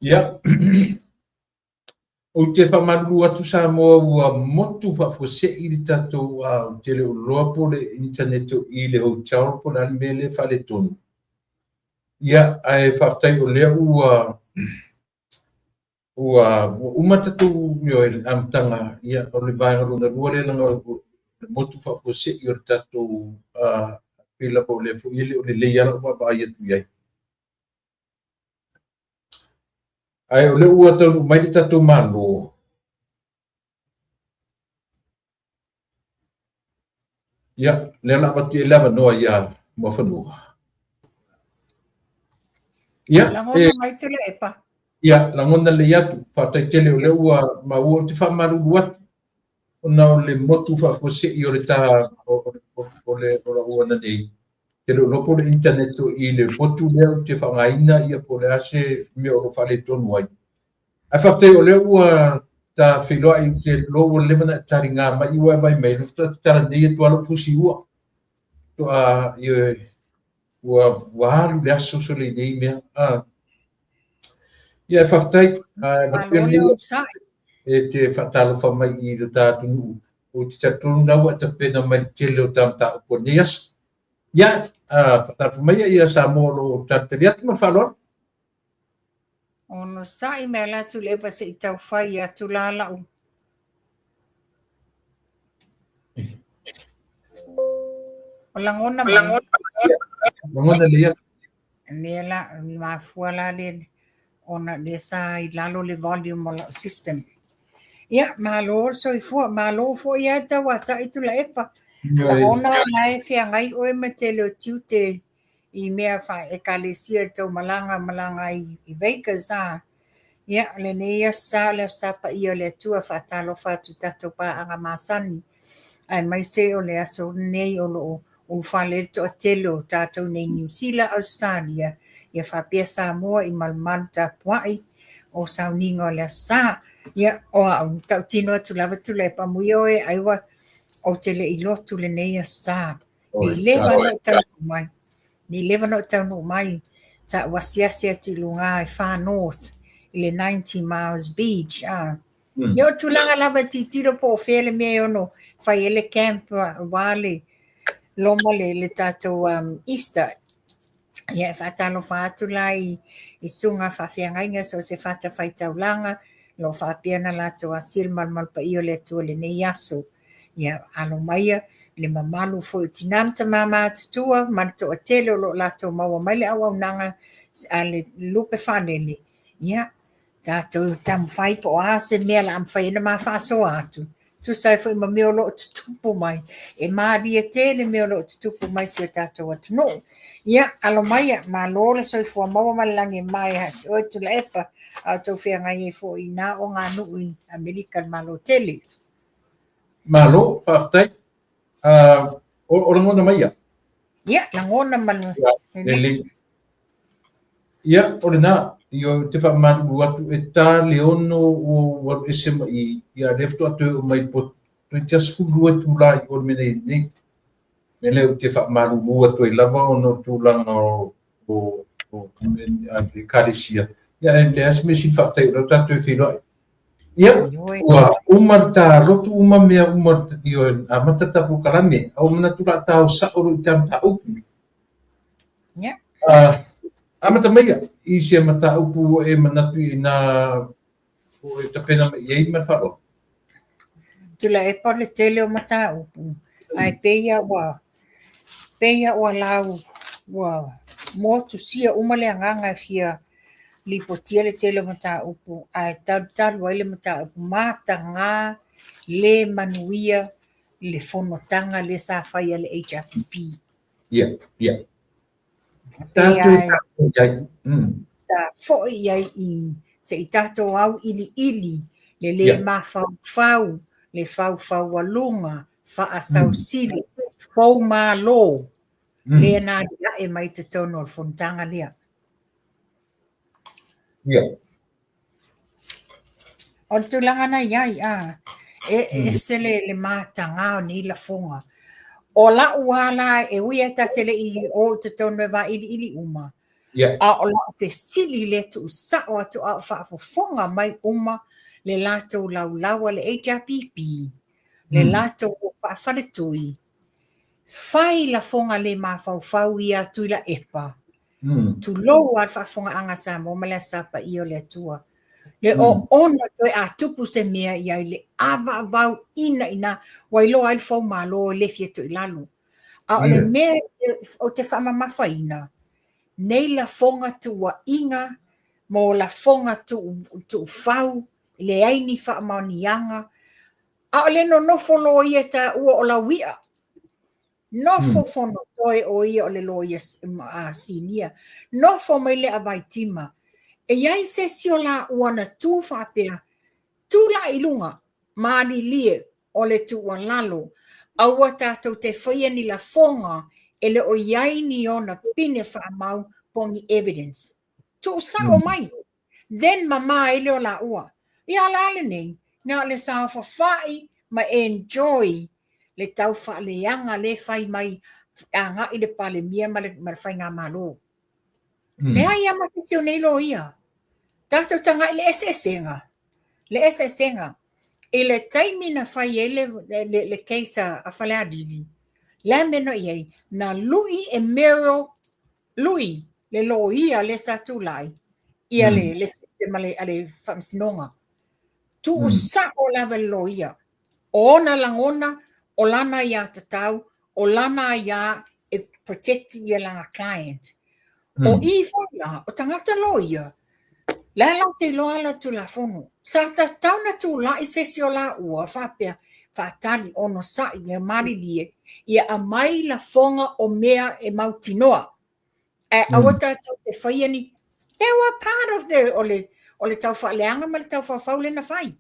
Ia, ou te faamalulu atu Samoa ua motu faafuasei le tatou, ou te le o iloa po o le internet o i le hotel po o le a le mea lea e faaletonu. Ia, ae faafetai o lea ua ua uma tatou ioe le amataga, ia, o le vaega lona lua lea leaga o le motu faafuasei o le tatou, pei lava o lea foi e le o lelei lava lau vaavaai atu i ai. Ae o lea ua taunuu mai le tatou Malo. Ia, lea o le a avatu i ai le avanoa ia Muafanua. Ia, Lagona mai Tuilaepa. Ia, lagona lelei atu. Faafetai tele o lea ua maua. Ou te faamalulu atu ona o le motu faafuasei o le ta o le o lau ananei. Te le o iloa po o le internet o i le potu lea ou te faaaogaina ia po o le a se mea o lo o faaletonu ai. Ae faafetai o lea ua ta feiloai ou te iloa ua leva ona e taliga mai ua e vaai mai lea faatoa tatala nei atu lava lou fusi ua faatoa ioe ua ua alu le aso sole i nei mea. Ia faafetai Malo le onosai. E te faatalofa mai i lo ta atunuu. Ou te talitonu la ua e tapena mai le tele o ta mataupu o lenei aso. Ia, faatalofa maia ia Samoa o lo o talitali atu ma le faaaloalo. Onosai me ala atu le epa se i tau fai atu la lau. O lagona mai. Lagona lelei atu. Lea la, mafua la le ona lea sa i lalo le volume o lau system. Ia, malo le soifua, malo foi lava tauatai Tuilaepa. Lagona o la e feagai oe ma tele o tiute i mea faale-Ekalesia i tou malaga malaga ai i Vegas a. Ia, o lenei Aso Sa o le Aso Sa Paia o le Atua, faatalofa atu i tatou paaga masani, aemaise o le aso lenei o lo o ulufale ai le toatele o tatou nei Niu Sila, Ausetalia, ia faapea Samoa i malumalu tapuai o sauniga o le Aso Sa. Ia, o au, tautino atu lava Tuilaepa, amuia oe ai ua ou te le i lotu lenei Aso Sa. Ni leva na ou taunuu mai. Ni leva na ou taunuu mai, sa ou asiasi atu i luga i Far North, i le 90 Miles Beach. Ah. Ia o tulaga lava e tilotilo po o fea le mea e ono fai ai le camp aua le loma le tatou Easter. Ia e faatalofa atu la i susuga faafeagaiga so o se fatafaitaulaga o lo o faapea ona latou asia le malumalu paia o le Atua i lenei aso. Ia alo maia le mamalu foi o tina ma tama matutua ma le toatele o lo o latou maua mai le auaunaga a le lupe faalele. Ia tatou taumafai po o a se mea o le a mafai ai ona ma faasoa atu, tusa ai foi ma mea o lo o tutupu mai. E malie tele mea o lo o tutupu mai i si o tatou atunuu. Ia, alo maia, malo le soifua maua ma le lagi e mama ia te oe Tuilaepa, a o tou feagai ai foi i na oganuu i Amerika le Malo tele. Malo, faafetai. O lagona mai ia? Ia, lagona ma le... Lelei. Ia, o lena, ia ou te faamalulu atu e ta le 6 ua ou alu ese mai i, ia lea faatoa toe oo mai po toeitiiti 12 itula i o le mea nei nei. Mea lea ou te faamalulu atu ai lava ona o tulaga o o o ekalesia. Ia e leai se mea sili faafetai o lea ua tatou toe feiloai. Ia, ua uma le ta lotu uma mea uma ioe amata ta polokalame, a ua manatu o le a tao sao loa i ta mataupu. Ia. Amata maia i se mataupu ua e manatu i nā ua e tapena mai i ai ma le faaaloalo. Tuilaepa o le tele o mataupu, ae pei lava ua pei lava ua lau ua motusia uma le agaga e fia lipotia le tele o mataupu ae talutalu ai le mataupu mataga le manuia le fonotaga lea sa fai a le HRPP. Ia, ia. Pei lava ta foi i ai i se i tatou auiliili le le mafaufau, le faufaualuga, faasausili, foumalo, lea na aliae mai i totonu o le fonotaga lea. Ia. O le tulaga na i ai, a, e ese le mataga o nei lafoga. O lau lava la, e ui lava ta te le i o i totonu e vailiili uma, A o lau fesili lea tuusao atu a o faafofoga mai uma le latou laulau a le HRPP, le latou o faafaletui, fai lafoga le mafaufau ia Tuilaepa, tulou lava le faafofogaaga a Samoa ma le Aso Sa Paia o le Atua. Le oona toe a tupu se mea i ai le avaavau ina ina ua iloa ai le fou malo e le fia toe i lalo. A o le mea ou te faamamafaina, nei lafoga tuuaiga mo lafoga tuufau, leai ni faamaoniaga, a o le nonofo loia e taua o laui'a. Nofo fonotoe o ia o le loia sinia. Nofo mai le avaitima. E i ai se isi o laua na tu faapea, Tulai i luga, malilie, o le tuualalo, aua tatou te faia ni lafoga e le o i ai ni ona pine faamau po o ni evidence. Tuusao mai, then mama ai lea o laua. Ia o le a lenei? Na o le saofafai ma enjoy le tau faaleaga lea e fai mai agai le Palemia ma le Faigamalo. Leai lava ma se isi o nei loia. Tatou tagai i le eseesega, le eseesega. I le taimi na fai ai le case a Falealili, le a le mea na i ai? Na lui e Muriel Lui, le loia lea sa tulai ia le system a le Faamasinoga. Tuusao lava e le loia. O ona lagona, o lana aiatatau, o lana aia e protect ia lana client. O i foi la, o tagata loia, la latou te iloa ala o le Tulafono. Sa tatau ona tulai se isi o laua faapea, faatali, onosai, ia malilie, ia aumai lafoga o mea e mautinoa. Ae aua tatou te faia ni, they were part of the, o le taufaaleaga ma le taufaufau lea na fai.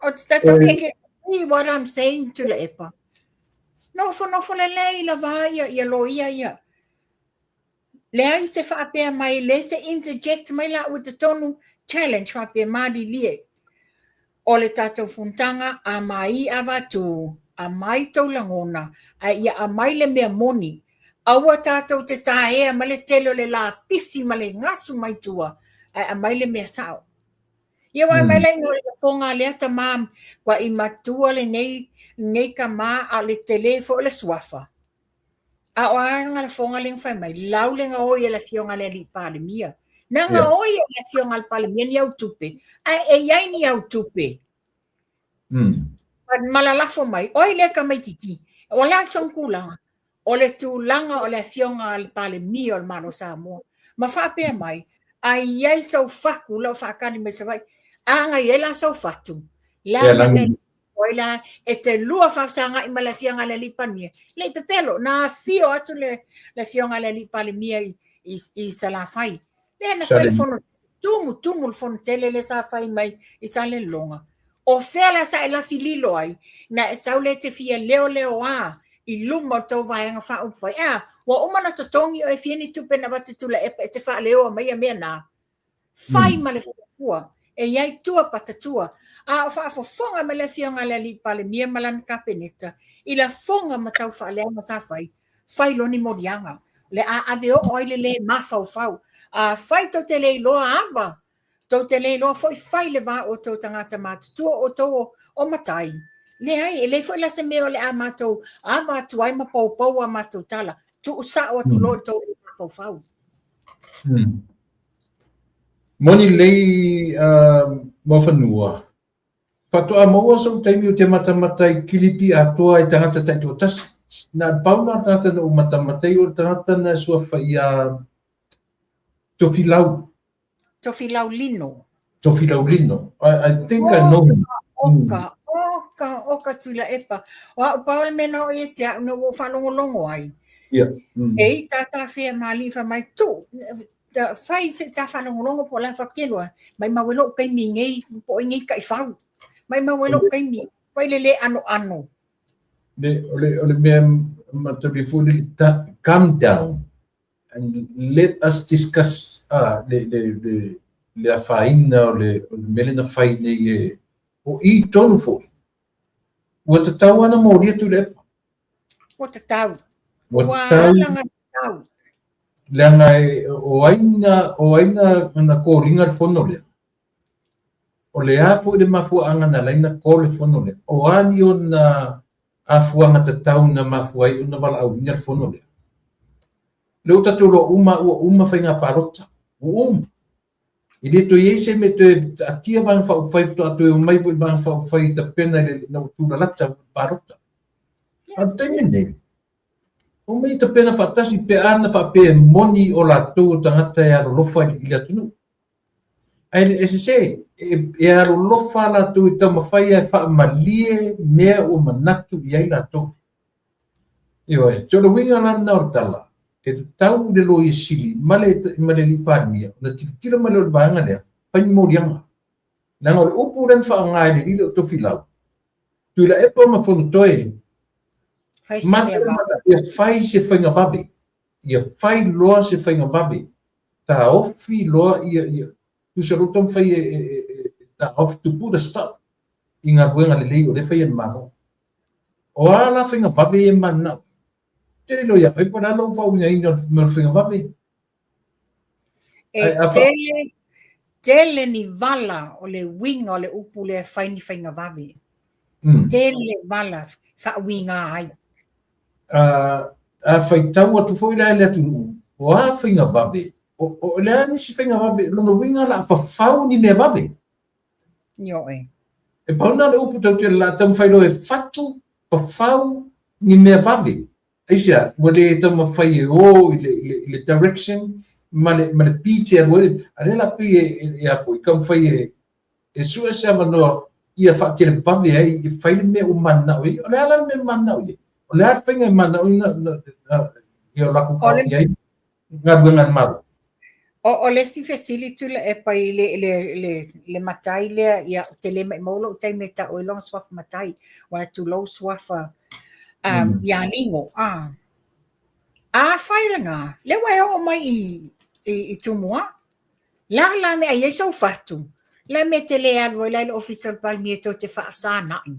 O te tatou keke, see what I'm saying Tuilaepa. Nofonofo lelei lava ia loia ia. Leai se faapea mai, leai se interject mai laua i totonu, challenge faapea malilie. O le tatou fonotaga, amai avatu, amai tou lagona, ae ia amai le mea moni. Aua tatou te taea mai le tele o le lapisi ma le gasu mai tua, ae amai le mea sao. Ia aua mai la ina o le lafoga a lea tama, ua i matua lenei, lenei tama, a o le tele foi o le suafa. A o a na lafoga lea na fai mai, lau le gaoi e le afioga a le alii Palemia. Na gaoi e le afioga a le Palemia ni au tupe, ae e i ai ni au tupe. Ma lalafo mai, o ai lea tamaititi? O le a sona tulaga? O le tulaga o le afioga a le Palemia o le Malo o Samoa. Ma faapea mai, a i ai sou fatu la ua faatali mai Savaii, a na i ai la sou fatu, le a na Oi la, e te lua faafesagai ma le afioga a le Alii Palemia. Le i pepelo, na afio atu le afioga a le Alii Palemia i Salafai. Lea na fai le fono, tumu, tumu le fono tele lea sa fai mai i Salelologa. O fea la sa e lafi lilo ai, na e sau lea e te fia leoleoa i luma o le tou Vaega Faaupufai. E a, ua uma ona totogi oe fia ni tupe na avatu i Tuilaepa e te faaleoa mai ia mea na. Fai ma le fuafua, e i ai tua patatua, a o faafofoga mai le Afioga a le Alii Palemia ma lana Kapeneta i lafoga ma taufaaleaga sa fai, fai loa ni moliaga, o le a ave oo ai le lē mafaufau. Afai tou te le iloa ava, tou te le iloa foi fai le va o outou tagata matutua o outou o matai. Leai, e leai foi la se mea o le a matou ava atu ai ma poupou a matou tala, tuusao atu loa i le tou lē mafaufau. Moni lelei Muafanua, faatoa maua sou taimi ou te matamata i kilipi atoa i tagata taitoatasi. Na o le pau lena o le tagata na ou matamata ai o le tagata na e suafa ia Tofilau. Tofilau Lino. Tofilau Lino. I think I know him. Oka, oka, oka Tuilaepa. O a'u pau le mea na oo ia te a'u na ua ou faalogologo ai. E i tātāwhea mālii fai mai, tu, fai se ta faalogologo po o le a faapea loa, maimau e lo'u taimi i nei, po o i nei taifau. Maimau e lo'u taimi, fai le lē anoano. Le, o le, o le mea mataulia foi le calm down and let us discuss le, le, le, le afaina o le, o le mea lea na fai nei e, o i tonu foi. Ua tatau lava ona molia Tuilaepa. Ua tatau. Ua Ua tatau alagatatau. Leaga e, o ai na, o ai na, na kōliga le fono lea? O le a foi le mafuaaga na ala ai ona ko le fono lea? O a ni ona afuaga tatau na mafua ai ona valaauina le fono lea? Lea ua tatou iloa uma ua uma faiga palota. Ua uma. E le toe i ai se mea e toe taatia Vaega Faaupufai faatoa toe omai foi le Vaega Faaupufai e tapena i le, ina ua tulalata le palota. A o le taimi lenei, omai e tapena faatasi pe a na faapea e moni o latou o tagata e alolofa i le atunuu. Ae e sese, e alolofa latou e taumafai e faamalie mea ua manatu i ai latou. Ioe, so o le uiga la lena o le tala, e tatau i le Loia Sili ma le ma le Alii Palemia ona tilotilo mai loa i le vaega lea, fai ni moliaga. Leaga o le upu lea na faaaoga e le alii lea o Tofilau, Tuilaepa ma Fonotoe, Fai se mea vave. Ia fai se faiga vave. Ia fai loa se faiga vave. Taofi loa ia, ia, tusa o lou taumafai e, e, e, e taofi, to put a stop i galuega lelei o lea e fai e le Malo. O a la faiga vave ia e mananao? Te lilo ia oe po o le a lou faauigaina o le mea o le faiga vave? E tele, tele ni vala o le uiga o le upu lea e fai ni faiga vave. Tele vala faauiga ai. A faitau atu foi la i le atunuu, o a faiga vave? O le a nisi faiga vave? Lona uiga o le a fafau ni mea vave. Ioe. E pau lena o le upu tautele o le a taumafai loa e fatu, fafau ni mea vave. Aisea? Ua le taumafai e o i le, i le, i le direction ma le, ma le beat e alu ai. A lea la pei e, e, e a foi, taumafai e, e sue se avanoa ia faatele vave ai e fai le mea ua mananao i ai. O le a la le mea e mananao i ai? O le a le faiga e mananao i na, na, na, ia o latou taofia ai galuega a le Malo? O le isi fesili Tuilaepa i le, le, le, le matai lea, ia, ou te le maimau lou taimi e tau ai lona suafa matai, aua e tulou suafa ia Ligo. A, afai lena, lea ua e oo mai i, i, i Tumua, la la mea ai ai sou fatu, la mea te le alu ai la i le ofisa o le Palemia tou te faasana'i.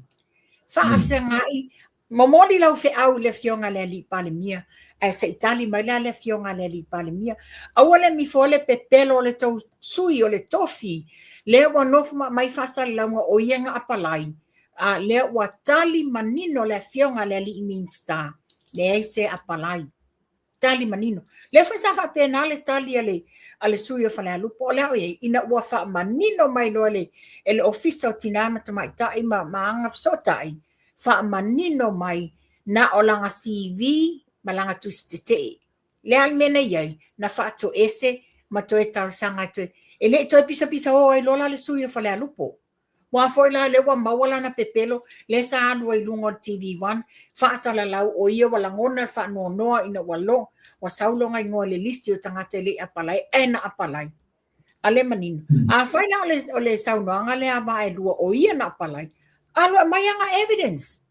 Faafesagai, Momoli lau feau i le Afioga i le Alii Palemia, ae se i tali mai la le Afioga i le Alii Palemia. Aua le mifo le pepelo o le tou sui o le tofi, lea ua nofo ma aumai faasalalauga o ia na apalai, a lea ua tali manino le Afioga i le Alii Minisita, leai se apalai. Tali manino. Lea foi sa faapena le tali a le, a le sui o Falealupo. O le a o i ai, ina ua faamanino mai loa le, e le Ofisa o Tinā ma Tamaitai ma, ma Agafesootai, faamanino mai na o lana CV ma lana tusi tetee. Le a le mea na i ai, na faatoese ma toe talosaga e toe, e le i toe pisapisao ai loa la le sui o Falealupo. Aua foi la lea ua maua lana pepelo, lea sa alu ai i luga o le TV1, faasalalau o ia ua lagona le faanoanoa ina ua lo, ua sau lona igoa i le lisi o tagata e le i apalai, ae na apalai. A lea manino. Afai la o le, o le saunoaga lea a Vaaelua o ia na apalai, alu e aumai ana evidence.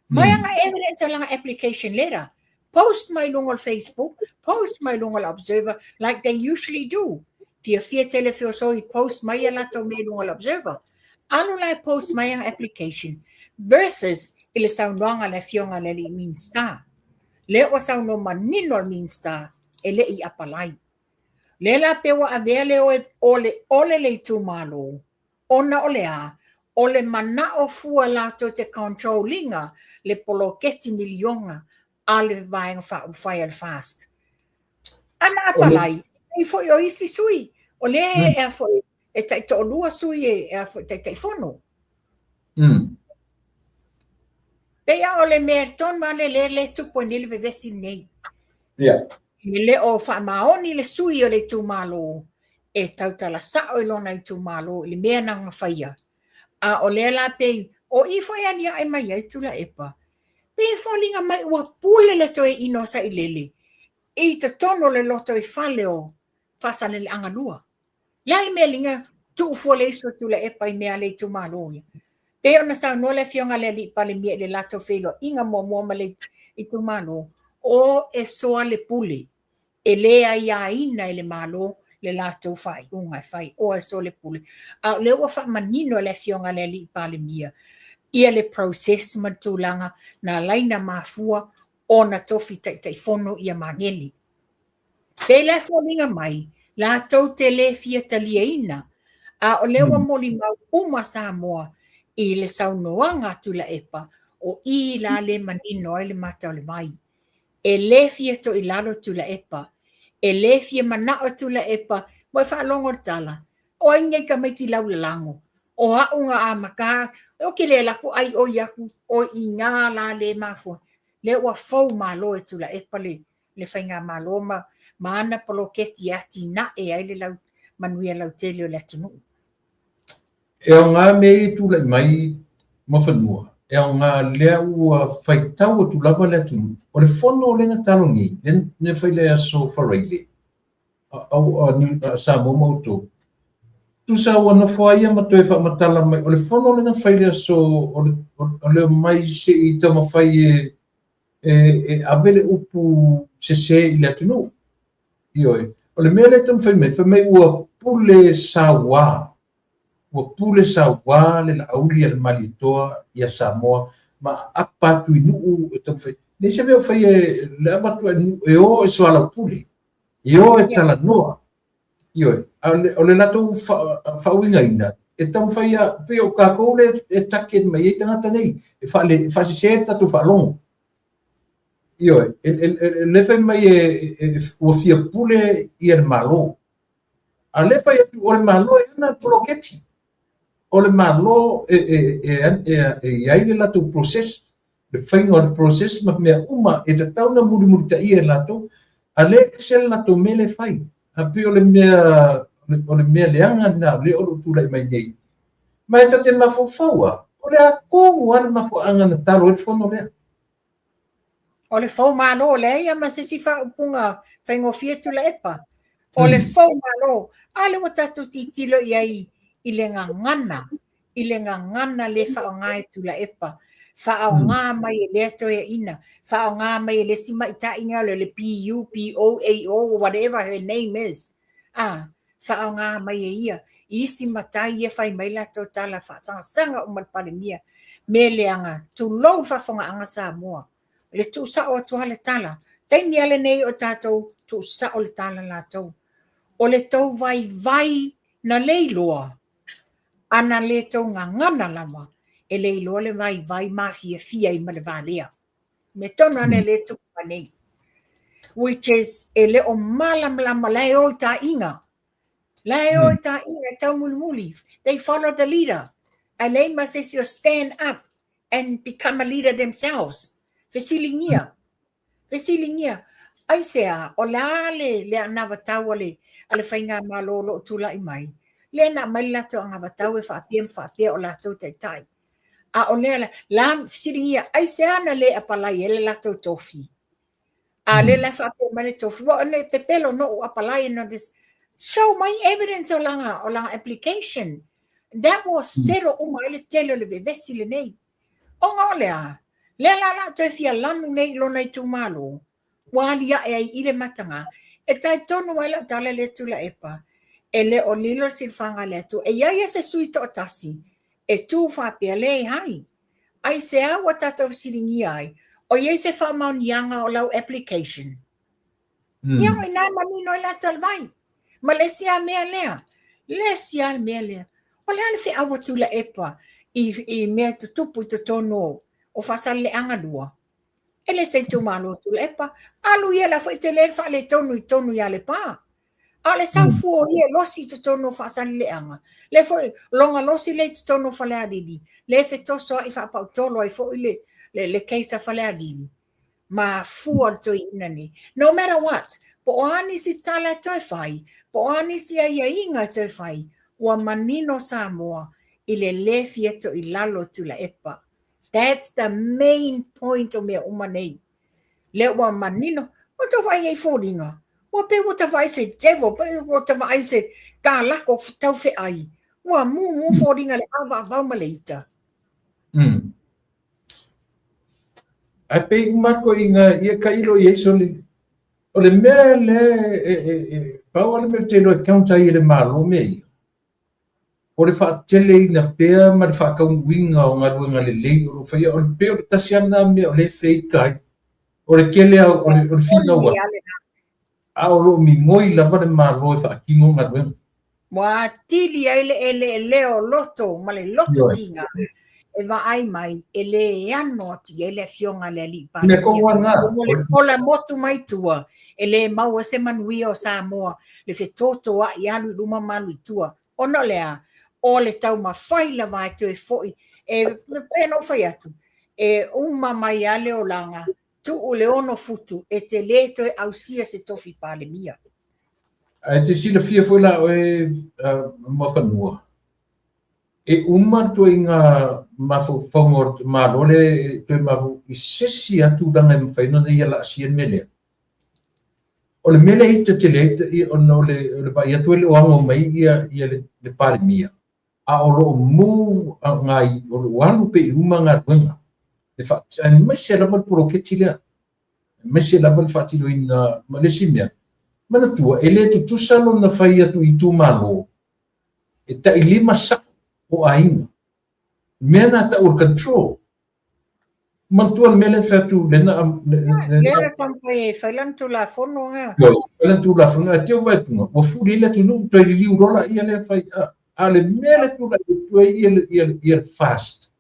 Mai ana evidence o lana application letter. Post mai luga o le Facebook, post mai luga o le Observer, like they usually do. Fiafia tele feosoi post mai a latou mea i luga o le Observer. Alu la e post mai ana application versus i le saunoaga a le afioga a le alii Minista. Lea ua saunoa manino le Minista e le i apalai. Lea la pe ua avea le oe ole ole le itumalo Ona o le a? O le manao fua latou te control ina le poloketi miliona a le Vaega Faaupufai a le FAST. Ana apalai, e pei foi o isi sui, o lea e a foi e taitoalua sui e a foi Taitaifono. Pei a o le mea tonu lava lea lea e tupu ai nei le vevesi lenei. E le o faamaoni le sui o le itumalo e tautala sao i lona itumalo i le mea na na faia. A o lea la pei o i foi e aliae mai ai Tuilaepa, pei e foliga mai ua pule le toeaina o Sailele i totonu o le lotoifale o Faasaleleaga 2. Le a le mea liga tuu fua le isu o Tuilaepa i mea a le itumalo ia? Pei ona saunoa le Afioga i le Alii Palemia i le latou feiloaiga muamua ma le itumalo, o e soa le pule, e le aiaina e le Malo le latou faaiuga e fai, o e soa le pule. A o lea ua faamanino e le Afioga i le Alii Palemia ia le process ma le tulaga na ala ai ona mafua. ona tofi Taitaifono ia Magele. Pei la e foliga mai, latou te le fia taliaina, a o lea ua molimau uma Samoa i le saunoaga a Tuilaepa, o i la le manino ai le mata o le vai. E le fia toilalo Tuilaepa, e le fia manao Tuilaepa, ua e faalogo i le tala, o ai nei tamaiti laulalago, o au na amata, ou te le alu atu ai oi atu, o i ina la le mafua. Lea ua fou malo e Tuilaepa le le faigamalo ma ma ana poloketi e atinae ai le lau, manuia lautele o le atunuu. E aoga mea ia e tulai mai Muafanua, e aoga lea ua faitau atu lava le atunuu. O le fono lea na talo nei, lea na fai le aso Faraile, a Samoa ma outou. Tusa ua nofo ai ia ma toe faamatala mai, o le fono lea na fai le aso o le omai se i taumafai e e ave le upu sese i le atunuu. Ioe. O le mea lea e taumafai mai, fai mai ua pule sauā, ua pule sauā le Laauli a le Malietoa ia Samoa ma aapa atu i nuu e taumafai. Leai se mea o faia e le avatu e nuu e o e soalaupule, e o e talanoa. Ioe. A o le latou faauigaina, e taumafai a, pei o tatou lea e target mai ai tagata nei, e faasese le tatou faalogo. Ioe, le fai mai ua fia pule ia le Malo. A le fai atu o le Malo e ana le poloketi. O le Malo e i ai le latou process, le faiga o le process ma mea uma e tatau ona mulimulitaia e latou, a lea e ese le latou mea lea e fai. A pei o le mea, o le mea leaga lena o lea o lo o tulai mai nei. Ma e ta te mafaufau lava, o le a tonu lava le mafuaaga na talo ai le fono lea. O le fou malo, leai lava ma se isi faaupuga faigofie Tuilaepa. O le fou malo, a lea ua tatou tilotilo i ai i le gagana, i le gagana le faaaoga e Tuilaepa, faaaoga mai e lea toeaina, faaaoga mai e le isi maitaiga o le P U P O A O whatever her name is, a faaaoga mai e ia i isi matai ia fai mai latou tala faasagasaga uma le Palemia, mea leaga, tulou le faafofogaaga Samoa, le tuusao atu lava le tala, taimi lava lenei o tatou tuusao le tala latou. O le tou vaivai na le iloa, a na le tou gagana lava, e le iloa le vaivai mafiafia ai ma le valea. Mea tonu lava lea e tupu mai nei. Which is, e le o malamalama, la e o i taaiga. La e o i taaiga e taumulimuli. They follow the leader. Ae leai ma se isi o stand up and become a leader themselves. Fesiligia. Fesiligia, aisea, o le a le, le anavatau a le, a le faigamalo o lo o tulai mai? Lea na aumai le latou anavatau e faapea ma faapea o latou taitai. A o lea la, la fesiligia, aisea na le apalai ai le latou tofi? A lea la faapea mai le tofi, ua ne pepelo noʻu apalai and all this. Show my evidence o lana, o lana application. That was settle uma ai le tele o le vevesi lenei. Ona o le a? Lea la o le a toe fia lanu nei i lona itumalo, ua aliae ai i le mataga. E talitonu ai lau tala lea Tuilaepa, e le o lilo le silafaga a le Atua. E i ai lava se sui toatasi e tu faapea, leai. Aisea ua tatou fesiligia ai, o i ai se faamaoniaga o lau application? Ia o i ina e manino ai le ata o le vai. Ma le isi lava mea lea, le isi lava mea lea, o le a le feau a Tuilaepa i, i mea tutupu i totonu o, o Faasaleleaga 2? E le se itumalo o Tuilaepa. Alu ia la foi tele le faaletonu i totonu i Alepa. A o le sau fua o ia e losi i totonu o Faasaleleaga, lea foi lona losi lea i totonu o Falealili, lea e fetosoa'i faapautolo ai foi le, le, le case a Falealili. Mafua le toeaina nei. No matter what, po o a nisi tala e toe fai, po o a nisi aiaiga e toe fai, ua manino Samoa i le lē fia toilalo o Tuilaepa. That's the main point o mea uma nei. Lea ua manino, ua tou vaai i ai foliga, ua pei ua ta vaai se devil, pei ua ta vaai se kalako taufeai, ua mumu foliga le avaavau ma le ita. Ae pei uma atu i ngā ia tailo i ai sole. O le mea lea e, e, e, pau lava le mea ou te iloa e counter ai e le Malo mea ia, o le faateleina pea ma le faataunuuina o galuega lelei o lo o faia, o le pei o le tasi lava lena mea o lea e fake ai. O le tele lava o le finau atu, a o lo o migoi lava le Malo e faatino galuega. Ua atili ai le eleelea o loto ma le loto tiga e vaai mai e le ano atu i ai le afioga a le Alii Palemia. Mo le pola motu mai tua, e le maua se manuia o Samoa le fetotoai alu i luma ma alu i tua. Ona o le a? O le taumafai lava e toe foi, e pei ona ou fai atu, e uma mai lava le olaga, tuu le 6 futu e te le toe ausia se tofi Palemia. Ae te silafia foi la oe Muafanua, e uma le ituaiga mafaufauga o le Malo lea e toe mafaufau i se isi lava tulaga e mafai ona ia laasia le mea lea. O le mea lea e ita tele ai ona o le vaai atu e le o ano mai le Palemia, a o lo o move agai, o lo o alu pea i luma galuega, aemaise lava le poloketi lea, aemaise lava le faatinoina ma le isi mea. Manatua, e le tutusa lona fai atu i itumalo, e tai 5 sao o aiga. Mea na tau o le control. Manatua le mea lea na fai atu lea na Lea na taumafai e fai lana Tulafono ga. Ioe, fai lana Tulafono, ae te i ua vaai atu, ua fuli ai le atunuu, toe liliu loa laia lea fai, a o le mea lea tulai atu ai ia le FAST,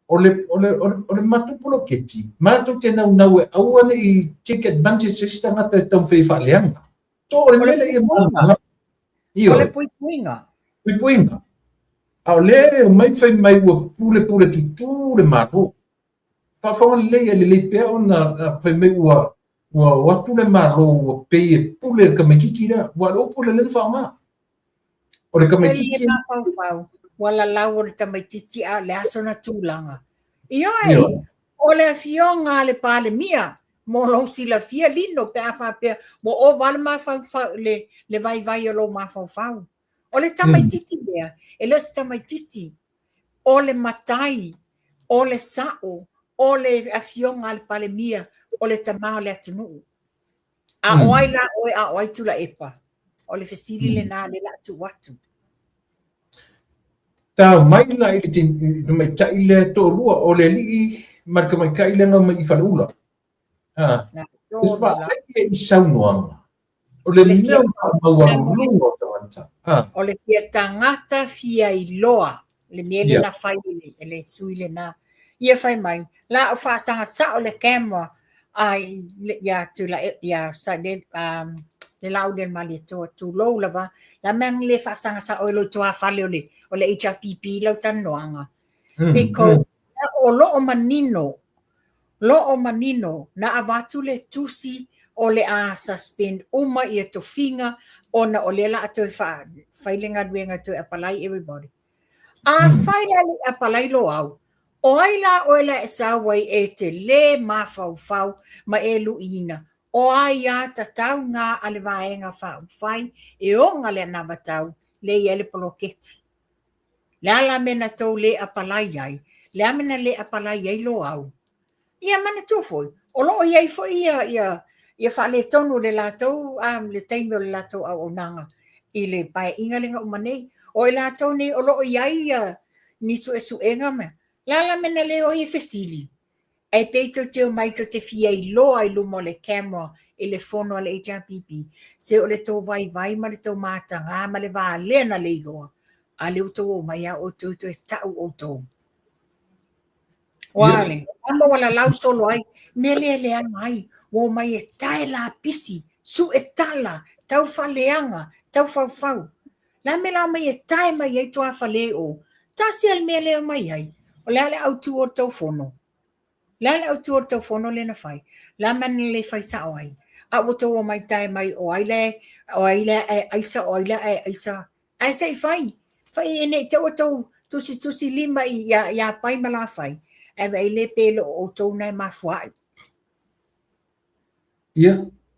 o le, o le, o le, o le matou poloketi, matou te naunau e aua ne i take advantage se isi tagata e taumafai e faaleaga. To o le mea lea ia malamalama. O le puipuiga. Puipuiga. A o lea e omai fai mai ua pulepule tutū le Malo. Faafofoga lelei, e lelei pea ona fai mai ua ua o atu le Malo ua pei e pule le tamaitiiti lea. Aua o le upu lea lea na faaaoga. O le tamaitiiti. E le mafaufau, ua lalau o le tamaitiiti a o le a sona tulaga. Ioe, o le afioga a le Palemia, mo lou silafia Lino pe a faapea ua ova le mafaufau le, le vaivai o lou mafaufau. O le tamaitiiti lea, e le o se tamaitiiti, o le matai, o le sa'o, o le afioga a le Palemia, o le tama o le atunuu. A o ai la oe a o ai Tuilaepa? O le fesili lena lea o le a tuu atu. Tau mai la i le tamaitai lea e toalua, o le alii ma le tamaitai lea na omai i Faleula. Ha. E i saunoaga. O le mea maualuluga o tagata. Ha. O le fia tagata fia iloa le mea lea na fai e le sui lena. Ia fai mai, la o faasaga sao le camera ai ia Tuilaepa ia sa le le Laaulialemalietoa tulou lava la mea le faasaga sao i lou tuafale o le o le HRPP lau talanoaga because o lo o manino lo o manino na avatu le tusi o le a suspend uma ia tofiga ona o lea la a toe fai le galuega toe apply everybody. Afai la le apalai Loau, o ai la oe la e sau ai e te lē mafaufau ma e luiina, o aiā tatau ngā a le Vaega Faaupufai e oga le anavatau le i ai le poloketi. Le a la mea na tou lē apalai ai? Le a mea na lē apalai ai Loau? Ia manatua foi, o lo o i ai foi ia, ia, ia faaletonu le latou, um, le taimi o le latou auaunaga i le paeaiga lea na uma nei. O i latou nei o lo o i ai ia ni suesuega ma, le a la mea na le o ai e fesili? Ae pei tou te omai tou te fia iloa i luma o le camera i le fono a le HRPP, se o le tou vaivai ma le tou mataga ma le valea na le iloa, a lea ua tou omai lava outou toe ta'u outou. Ua le, ama ua lalau solo ai, mea lea leaga ai, ua omai e tae lapisi, su'e tala, tau faaleaga, tau faufau. Le a mea la omai e tae mai ai tuafale o? Tasi a le mea lea omai ai, o le a le autu o le tou fono? Le a le autu o le tou fono lea na fai? Le a mea na le fai sa'o ai? A ua tou omai tae mai o ai le, o ai le ae aisa, o ai le ae aisa. Ae se i fai, fai e ne i te i ua tou tusitusi lima i iā Pai ma Lafai, ae vaai le pe le o outou na e mafua ai. Ia,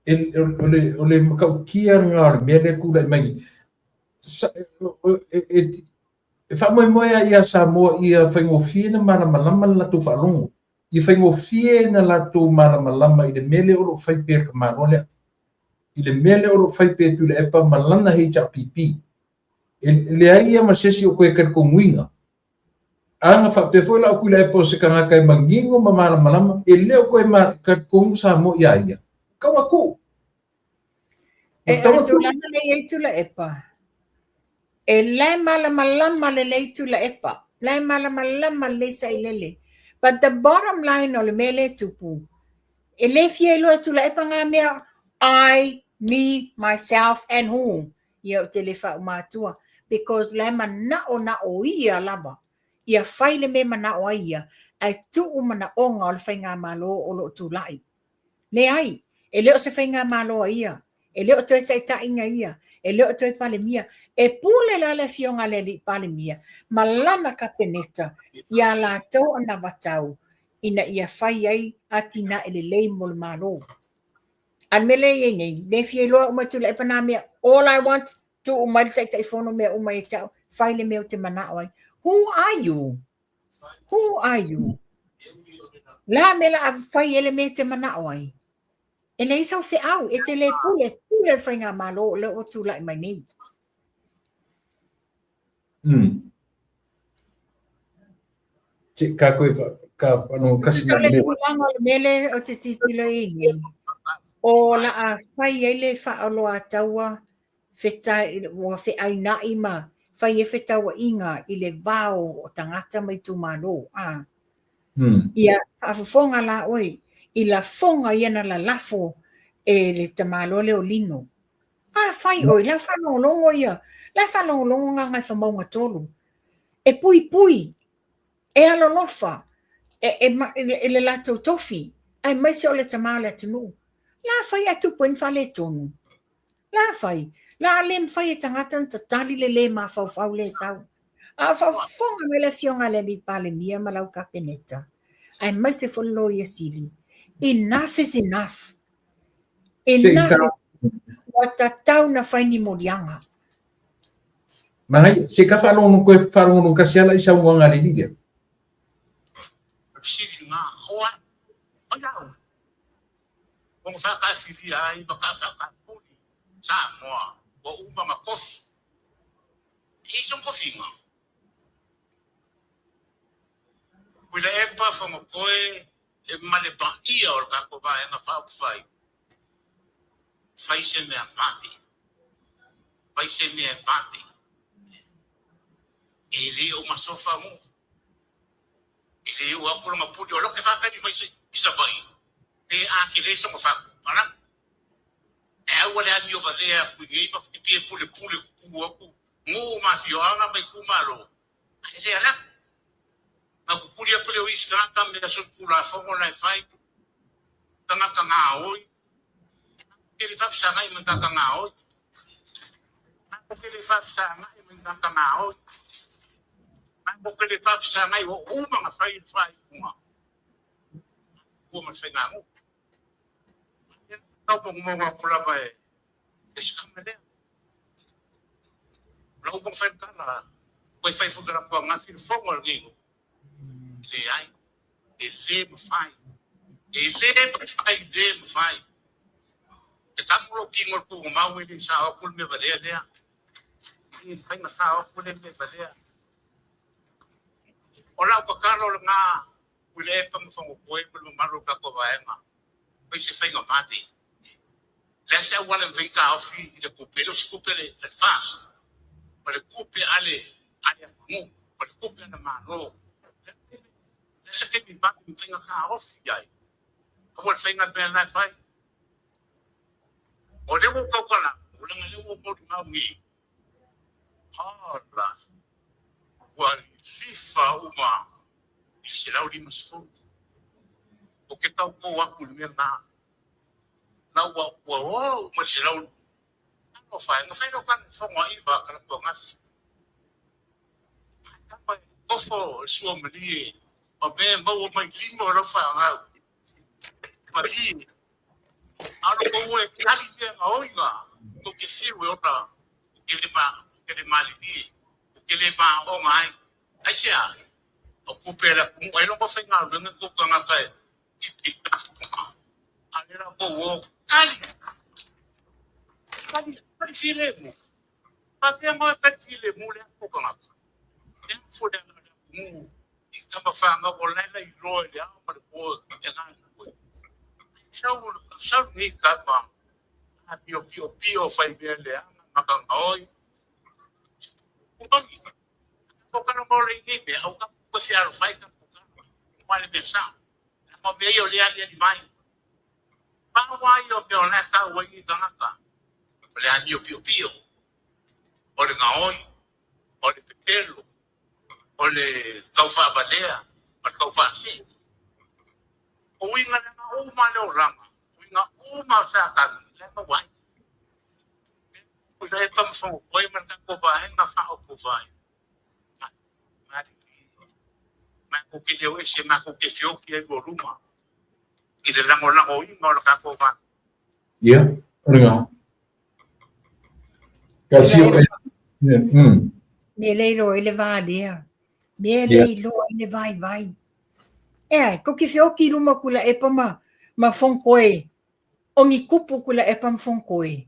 e, o, le, o le matautia lena o le mea lea e tulai mai nei. Sa, e, e, e faamoemoe lava ia Samoa ia faigofie na malamalama le latou faalogo. Ia faigofie na latou malamalama i le mea lea o lo o fai pea e le tamaloa lea. I le mea lea o lo o fai pea e Tuilaepa ma lana HRPP. E leai ia ma se isi o toe talitonuina. Ana faapea foi la upu i Tuilaepa o se tagata e manino ma malamalama, e le o toe talitonu Samoa ia ia. Tau na tuu. E, o le tulaga lea e i ai Tuilaepa, e la e malamalama lelei Tuilaepa, la e malamalama lelei Sailele. But the bottom line o le mea lea e tupu, e le fia iloa e Tuilaepa ngā mea I, me, myself and who. Ia ou te le faauma atua because la e manao na o ia lava ia fai le mea e manao ai ia ae tuu manaoga o le faigamalo o lo o tulai. Leai, e le o se faigamalo a ia, e le o toe taitaiga ia, e le o toe Palemia. E pule la le afioga a le alii Palemia ma lana Kapeneta i a latou anavatau ina ia fai ai atinae lelei mo le Malo. A o le mea lea e i ai nei, le fia iloa uma e Tuilaepa nā mea, all I want, tuu mai le Taitaifono mea uma ia te au, fai le mea ou te manao ai. Who are you? Who are you? La mea la a fai e le mea e te manao ai. E leai sau feau, e te le pule, pule le faigamalo o lea ua tulai mai nei. Ka koe ka whanau kasi So le tulaga o le mea lea ou te tilotilo i ai nei, o la a fai ai le faaoloataua ua feaina'i ma fai ai fetauaiga i le va o tagata ma itumalo. Ia faafofoga la oe i lafoga ia na lalafo e le tamaloa lea o Lino. Afai oe, la e faalogologo ia, la e faalogologo Gagaifomauga 3, e puipui, e alolofa i le latou tofi, aemaise o le tama o le atunuu. La fai ae tupu ai ni faaletonu. La fai, la le mafai e tagata ona tatali le le mafaufau lea e sau. A o faafofoga mai le afioga a le alii Palemia ma lau Kapeneta, aemaise foi le Loia Sili, enough is enough. Enough. Ua tatau na fai ni moliaga. Manaia, se ka faalogologo koe faalogologo kasi ala i saunoaga a le alii lea. Fesili ngā hoa, o iau, o nga whakaafiria ai ma ka whakafuli Samoa, ua uma nga kofi. E i song kofinga. Tuilaepa Fonotoe e ma le paia o le tatou Vaega Faaupufai, fai se mea vave, fai se mea e vave, e le o masofa nuu, e le o atu lona pule, o la ou te faatali mai i Savaii, pe a tele sona fatu, ala, e aua le amio valea atu i nei ma te pie pulepule tutu atu nuu ma afioaga ma itumalo, ae le ala atu. Na kukuli atu lea o isi tagata mea solitulafono la e fai, tagata gaoi, ke le faafesagai ma ni tagata gaoi, ke le faafesagai ma ni tagata gaoi, ke le faafesagai ua uma ona fai le faaiuga ua ma le faiganuu. Tau mogomogo atu lava e se kama lea. O lau uma fai le tala, koe fai foi ka latou agafi le fono a lenei nuu. Leai, e le mafai. E le mafai, le mafai. E tamu lou tino i le tuugamau e le sao atu le mea valea lea. E le mafai ona sao atu le mea valea. O lau tatalo lena, Tuilaepa ma Fonotoe ma le mamalu o le tatou vaega, fai se faiga vave. Le a se auala e mafai ona taofi i le tupe, e le o se tupe a le FAST, o le tupe a le atunuu, o le tupe a le Malo. Le a se taimi vave e mafai ona taofi ai, aua le faiga le mea lena e fai. O lea ua ou tautala atu, leaga o lea ua ou molimau nei, Ola, ua lilifa uma i le 150. Ou te tauto atu i le mea lena. La ua ua o uma i le selau Talofa e, na fai lau tala i le fono a Iva Kalatuanasi. Tama e tofo le sua malie ma mea e maua mai lima o lau fanau. Malie. A o lo kou e tali mea gaoiga, tou te fiu e ola, ou te le ma, ou te le malilie, ou te le maoga ai. Aisea? O tupe a le atunuu, ailoga faigaluega tou tagata e tipi i tafoga. A o lea la tou o tali, tali, tali filemu. Faapea ngoe tali filemu le afu o tagata. Le afu o le atunuu. Tama fanau o la e lailoa i le ao ma le po e galulue. Sau, sau lenei tama amiopiopio fai mea leaga ma gagaoi. Moni, tatou talanoa loa i nei mea, aua tatou toe fealofai tatou tala, aua le mea sao. Leaga o mea ia o lea e aliali mai. Pau lava ia o mea o la e tau ai nei tagata, o le amiopiopio, o le gaoi, o le pepelo, o le taufaavalea ma le taufaasee. O uiga leaga uma le olaga, uiga uma o Satani, la e maua ai. Tuilaepa ma Fonotoe ma le tatou Vaega Faaupufai, matou te le o ese, matou te feoti ai lua luma i le lagolagoina o le tatou Vaega. Ia, o lena. Me le iloa i le valea. Me le iloa i le vaivai. Ea, ko ki feoki i luma Tuilaepa ma, ma Fonotoe, o ni kupu Tuilaepa ma Fonotoe.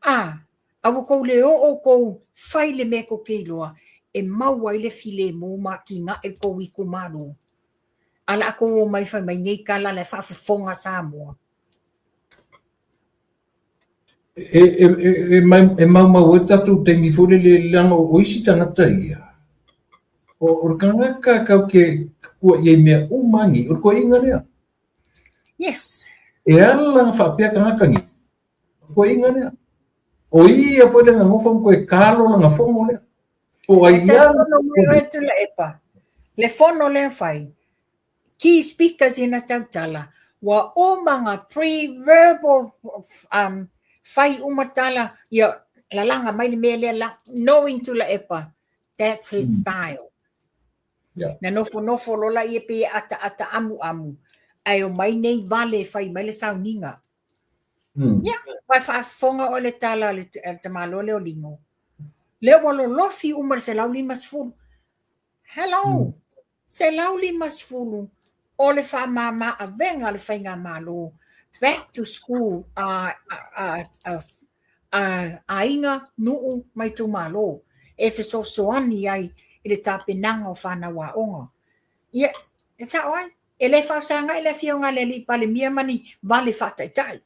A, a ua tou le oo outou fai le mea tou te iloa e maua ai le filemu ma atinae le tou itumalo. A la tou omai fai mai nei tala la e faafofoga Samoa. E maumau ai le tatou taimi foi lele leaga o isi tagata ia, o le tagata kau ke kua i ai mea uma nei, o le toeaina lea. Yes. E ala ona faapea tagata nei, o le toeaina lea. O ia foi le nofo ma toe kalo lana fono lea. Po o ai ia. Mai oe Tuilaepa, le fono lea fai, key speakers ina tautala, ua uma nga pre-verbal fai uma tala, ia lalaga mai le mea lea, la, knowing Tuilaepa, that's his style. Na nofonofo loa laia pei e ataata amuamu, ae omai nei vale e fai mai le sauniga. Ia, ua faafofoga oe le tala a le tamaloa lea o Lino. Lea ua lolofi uma le 150. Hello! 150 o le faamama avega a le faigamalo back to school a aiga, nuu ma itumalo e fesoasoani ai i le tapenaga o fanau aoga. Ia, e sao ai, e le faafesagai le afioga a le Alii Palemia ma ni vale faataitai.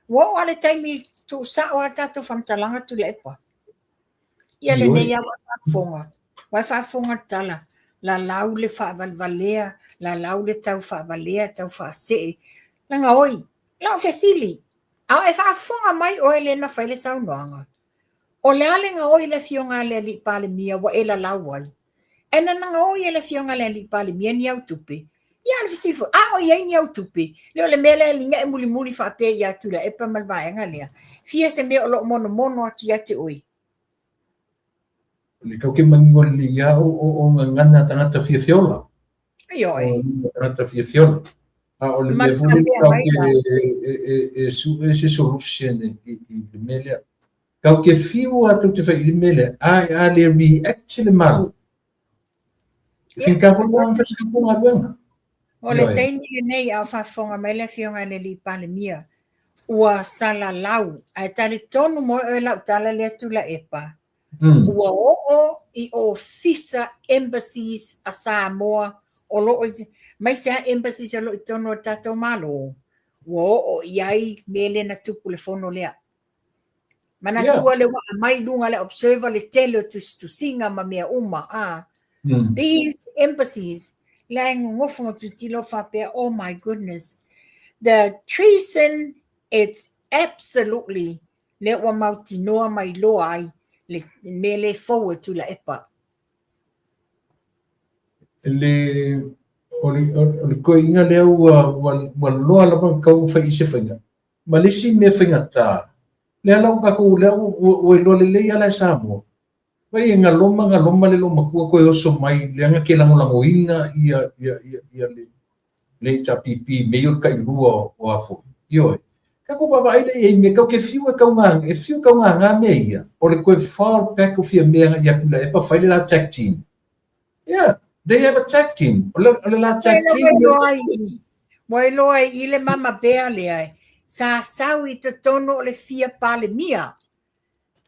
Ua oo lava le taimi tuusao lava tatou faamatalaga Tuilaepa. Ia lenei lava ua e faafofoga, ua e faafofoga le tala, lalau le faavalevalea, lalau le tau faavalea, tau faasee. Leaga oi, lau fesili, a o e faafofoga mai oe lea na fai le saunoaga, o le a le gaoi le afioga a le Alii Palemia ua e lalau ai? Ae na gaoi e le afioga a le Alii Palemia ni au tupe? Ia o le fesili foi, a o i ai ni au tupe? Le o le mea lea e liga e mulimuli faapea ia Tuilaepa ma le vaega lea. Fia se mea o lo o monomono atu ia te oe? Le kau ke manino lelei ia o gagana tagata fiafiola. Ioe. O tagata fiafiola. A o le mea foi lea kau ke e su'e se solution i le mea lea. Kau ke fiu a tou te fai i le mea lea, a a le react le Malo. Finka foi mo ang fai galuega. O le taimi lenei a o faafofoga mai le afioga i le Alii Palemia, ua salalau, ae talitonu moe oe lau tala lea Tuilaepa, ua oo i ofisa embassies a Samoa o lo o i, maise lava embassies o lo o i totonu o le tatou Malo, ua oo i ai mea lea na tupu le fono lea. Manatua le ua aumai i luga le observer le tele o tusitusiga ma mea uma a. These embassies la e nonofo ma tilotilo faapea oh my goodness the treason it's absolutely lea ua mautinoa ma iloa ai le mea lea e fou e Tuilaepa. Le o le o le toeaina lea ua ua ua loa lava ona tatau ona fai i se faiga. Ma le isi mea faigata, lea la ua tatou, lea ua iloa lelei lava la e Samoa, vai e galoma galoma le loomatua toe oso mai leaga ke lagolagoina ia ia ia ia le le HRPP me ia o le tailua o a foi. Ioe. Tatou vaavaai lea i ai mea, kau ke fiu e tau e fiu tau gagā mea ia, o le toe fall back o fia mea ia Tuilaepa fai le la tag team. Yeah, they have a tag team. O le, o le la tag team. Ua iloa ai i le mama bea lea, sa sau i totonu o le fia Palemia.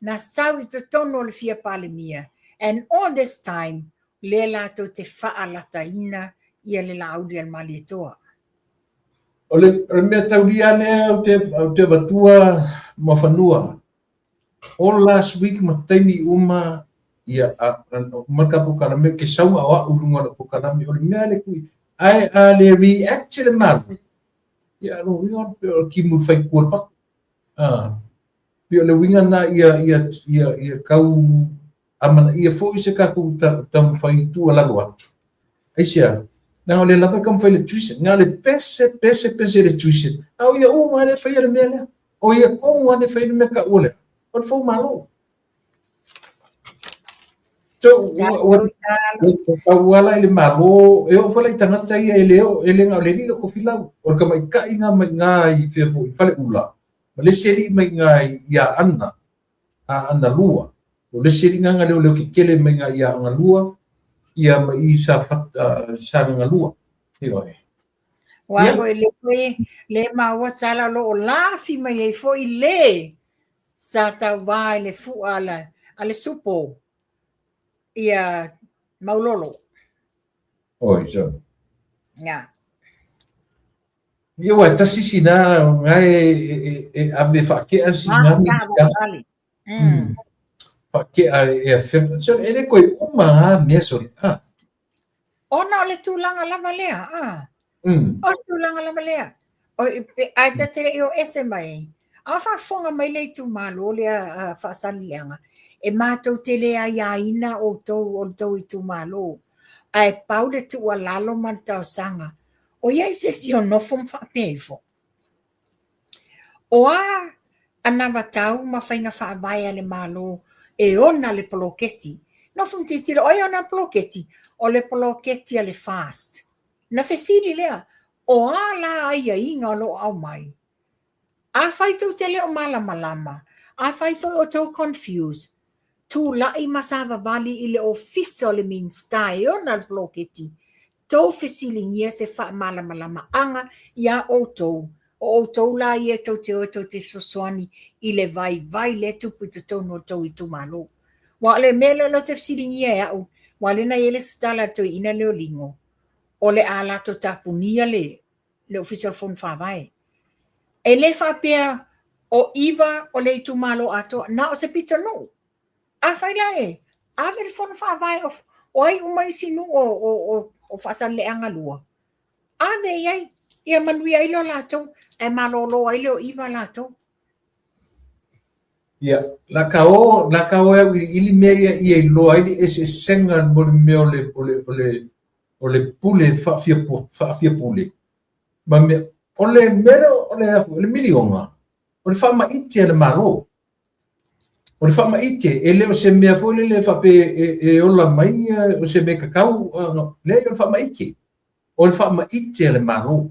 Na sau i totonu o le fia Palemia. And all this time, lea latou te faalataina ia le Laauli a le Malietoa. O le, o le mea taulia lea ou te, ou te avatua Muafanua, all last week ma taimi uma ia a, uma ka polokalame ke sauga o a'u i luga o lau polokalame o le mea le kui ae a le react le Malo ia lo uiga o le kimu i le faikua o le patu a pei o le uiga lena ia ia ia ia tau amanaia foi se tatou taumafai i tuualalo atu. Aisea? Leaga o lea lava e taumafai le tuition, na o le pese, pese, pese le tuition, a o ia uma lava lea e faia le mea lea. O ia tonu lava lea e faia le mea taua lea, o le foumalo. So, ua taua la i le Malo, e oo foi la i tagata ia e le oo, e le na o le alii le tofilau, o le tamaitai na mai ina i fea foi, i Faleula, ma le isi alii mai ina i Aana, Aana Lua. O le isi alii na leoleo kekele mai ina i Aana Lua, ia ma i Safata, Sagaga 2. Ioe. Aua foi le foi le maua tala o lo o lafi mai ai foi le sa tauvā i le fua a le supo ia Maulolo. Oi, so. Ia. Ia ua e tasi sina nga e, e, e ave faakea sina Minisita. Faakea e afioga. So, e le koe uma a mea sole. Ah. Ona o le tulaga lava lea, a. O le tulaga lava lea. O, ae ta te le i o ese mai ai. A faafofoga mai le itumalo lea a Faasaleleaga, e matou te le aiaina outou o le tou itumalo, ae pau le tuualalo ma le talosaga, o i ai se isi o nofo ma faapea ifo, O a anavatau ma faiga faavae a le Malo e ona le poloketi? Nofo ma tilotilo, o ai e ona le poloketi? O le poloketi a le FAST. Ona fesili lea, o a la aiaiga o lo o aumai? Afai tou te le o malamalama, afai foi o tou confuse, tulai ma savavali i le ofisa o le Minisita e ona le poloketi, tou fesiligia se faamalamalamaga iā outou, o outou la ia tou te o tou te fesoasoani i le vaivai lea e tupu i totonu o le tou itumalo. Aua o le mea lea o lea ou te fesiligia e au, aua o lea na i ai le isi tala a le toeaina lea o Lino, o le a latou tapunia le le Ofisa o le Fono Faavae. E le faapea o iva o le itumalo atoa, na o se pitonuu. Afai la e ave le Fono Faavae o, o ai uma isi nuu o, o, o, o Faasaleleaga 2, ave i ai, ia manuia ai lo latou, ae malolo ai le o iva latou. Ia, la ka o, la ka o e auiliili mea ia ia iloa ai le eseesega mo le mea o le, o le, o le, o le pule faafiapule ma mea, o le mea lea o le, o le miliona, o le faamaite a le Malo. O le faamaite, e le o se mea foi lele faapea e, e ola mai o se mea kakau, leai, o le faamaite. O le faamaite a le Malo.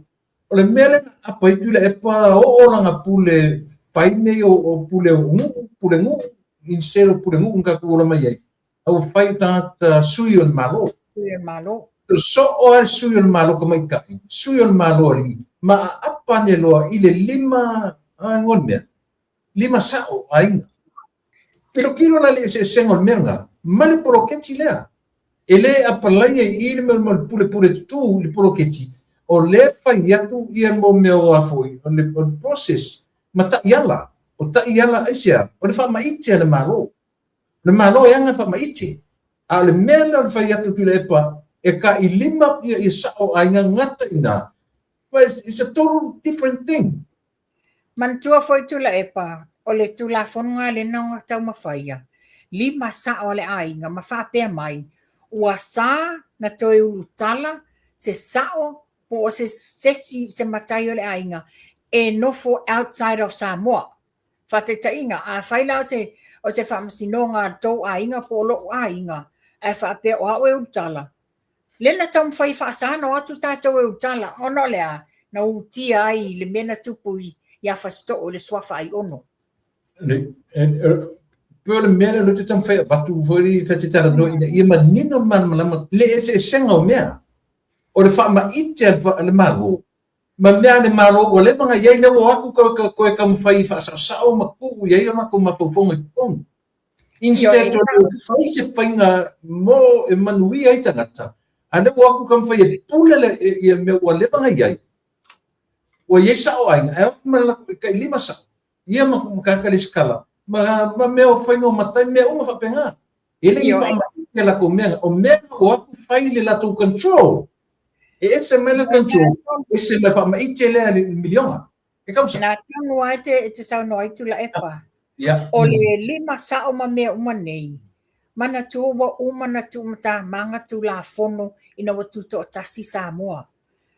O le mea lea na apa ai Tuilaepa, oo lana pule fai mea o, o pule nuu, pule nuu, instead o pule nuu na tatou ola mai ai. A ua fai o tagata sui o le Malo. Sui o le Malo. Soo lava le sui o le Malo tamaitai, sui o le Malo alii, ma aapa ane loa i le lima, a igoa le mea, lima sao aiga. Tilotilo la i le eseesega o le mea lena ma le poloketi lea. E le apalaia i i le mea o le pulepule tutū i le poloketi, o lea e fai atu ia mo mea o a foi, o le process ma taiala. O taiala aisea? O le faamaite a le Malo. Le Malo e ana faamaite. A o le mea lea o le fai atu o Tuilaepa e tailima ia, ia sao aiga gata i ina, well, it's a total different thing. Manatua foi Tuilaepa, o le Tulafono lena lea na taumafaia, lima sao a le aiga ma faapea mai, ua sa na toe ulutala se sao po o se sesi se matai o le aiga e nofo outside of Samoa. Faataitaiga, afai la o se, o se faamasinoga a le tou aiga po o lo'u aiga, ae faapea o a'u e ulutala, lea na taumafai e faasa ona o atu tatou e ulutala, ona o le a? Na utia ai i le mea na tupu iā Fasito'o i le suafa Aiono. Pei o le mea lea o lea ou te taumafai e avatu foi lea ta te talanoa ina ia manino le malamalama le eseesega o mea. O le faamaite a le Malo ma mea a le Malo ua leva ona i ai, lea ua o atu toe taumafai e faasaosao ma tuu i ai o latou mafaufauga i totonu. Instead o le fai se faiga mo e manuia ai tagata, a lea ua o atu taumafai e pule le, ia mea ua leva ona i ai. Ua i ai sa'o aiga, ae o atu ma le latou e tailima sa'o, ia ma tagata lesitala, ma mea o faiga o matai, mea uma faapena. E le i faamaite a latou mea, o mea na o atu fai le latou control. E ese mai le control, ese mai faamaite lea i le miliona. E tausaga. Na tonu lava e te saunoa ai Tuilaepa. O le lima sa'o ma mea uma nei, manatua ua uma ona tuumatamaga Tulafono ina ua tutoatasi Samoa.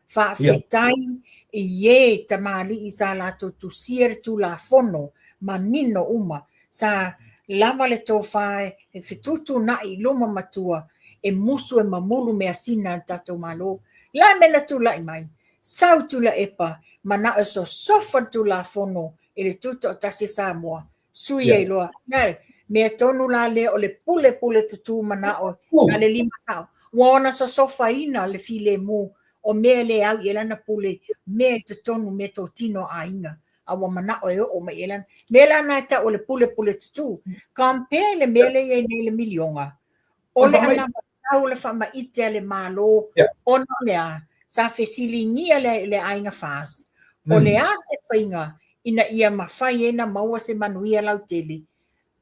Faafetai i e tamalii sa latou tusia le Tulafono manino uma, sa lava le tofa e fetuutuunai i luma matua e musu e mamulu measina a le tatou Malo. La mea na tulai mai? Sau Tuilaepa manao e sosofa le Tulafono i le Tutoatasi a Samoa, sui ai loa. Le mea tonu la lea o le pule pule tutū manao a le lima sa'o. Ua ona sosofaina le filemu o mea e le au i ai lana pule, mea i totonu, mea totino a aiga, a ua manao e oo mai i ai lana. Mea la na e tau o le pule pule tutū. Compare le mea lea e i ai nei le miliona, O le anavatau o le faamaite a le Malo ona o le a? Sa fesiligia le aiga FAST, o le a se faiga ina ia mafai ai ona maua se manuia lautele?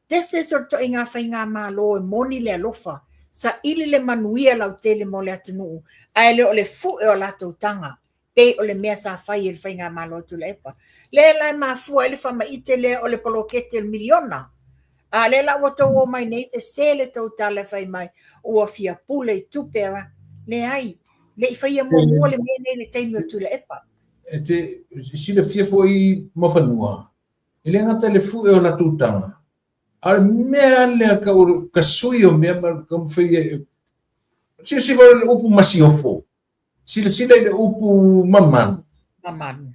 This is o le ituaiga faigamalo e moni le alofa, saili le manuia lautele mo le atunuu, ae le o le fue o latou taga. pei o le mea sa fai e le Faigamalo a Tuilaepa. Lea la e mafua ai le faamaite lea o le poloketi o le miliona. A lea la ua tou omai nei sese le tou tala e fai mai ua fia pule i tupe a leai, le i faia muamua le mea nei i le taimi o Tuilaepa. E te silafia foi Muafanua, e le gata i le fue o latou taga, a o le mea lea ka sui o mea ma taumafai e silasila i le upu masiofo. Silasila i le upu mamalu. Mamalu.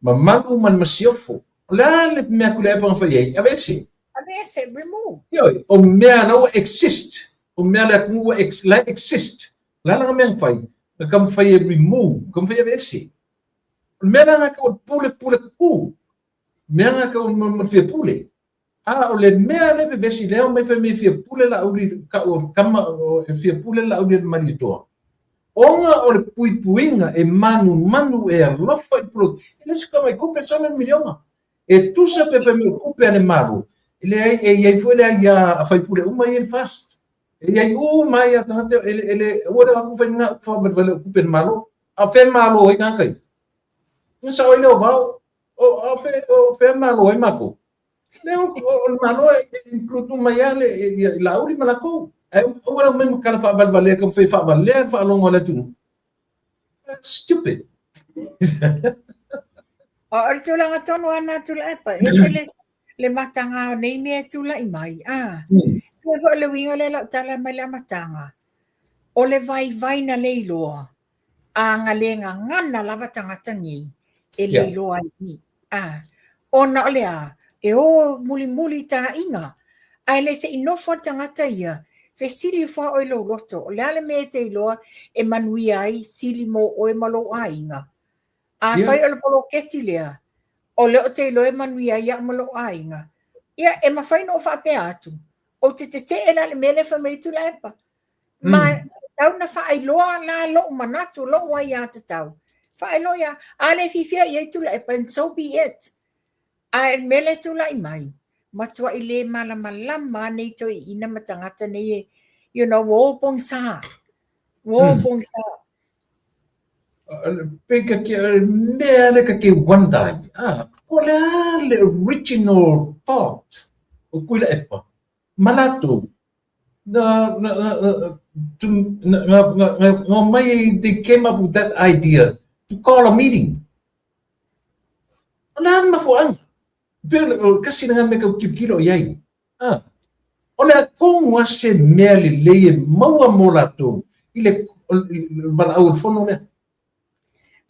Mamalu ma le masiofo. O le a le mea Tuilaepa na fai ai? Aveese. Aveese, remove. Ioe, o mea la ua exist. O mea le atunuu ua ex, la e exist. O le a lana mea na fai? Na taumafai e remove, taumafai e aveese. O le mea la na tau o le pule pule tutū. Mea na tau ma le fia pule. A o le mea lea e vevesi lea omai fai mai e fia pule Laauli kau o kama e fia pule Laauli e le Malietoa. Ona o le puipuiga e manumanu e alofa i polo e le se kama i kupe sona le miliona. E tusa pe fai mai o kupe a le Malo, e leai e i ai foi le aiā a faipule uma ia i le FAST. E i ai uma ai a tagata e le e le aua le o atu fai ni upu faavalevale o kupe a le Malo. A o fea e malo ai tagata ia? Ina sao ai lea o vao, o, a o fea, o fea e malo ai matou? Lea o le Malo e include uma ai lava le Laauli ma latou. Ae aua le aumai ma tala faavalevalea e taumafai e faavalea le faalogo a le atunuu. That's stupid. O le tulaga tonu lava lena Tuilaepa, e ese le, le mataga o nei mea e tulai mai. Ah, mm. Foi o le uiga lea lau tala mai le amataga. O le vaivai na le iloa, a na le gagana lava tagata nei e le iloa ai i. A, ona o le a? E o mulimuli i taaiga, ae le se i nofo le tagata ia, fesili ifo lava oe i lou loto, o le a le mea e te iloa e manuia ai sili mo oe ma lou aiga? Afai o le poloketi lea, o lea ou te iloa e manuia ai au ma lou aiga, ia e mafai ona ou faapea atu, ou te tetee la i le mea lea e fai mai ai Tuilaepa. Ma tatau na faailoa la lou manatu, lou aiatatau. Faailoa ia, a le fiafia i ai Tuilaepa, and so be it. Ae o le mea lea e tulai mai, matuai le malamalama nei toeaiina ma tagata nei e, you know, ua o pogisa. Ua o pogisa. Pei ka ke mea lea ka ke wonder ai, ah, po o le a le original thought o Tuilaepa ma latou na, na, na, na, na, na, na, na mai, they came up with that idea to call a meeting. O le a le mafuaaga? Pei o le tasi lena mea e tau tilotilo i ai. Ah, o le a tonu lava se mea lelei e maua mo latou i le valaau o le fono lea.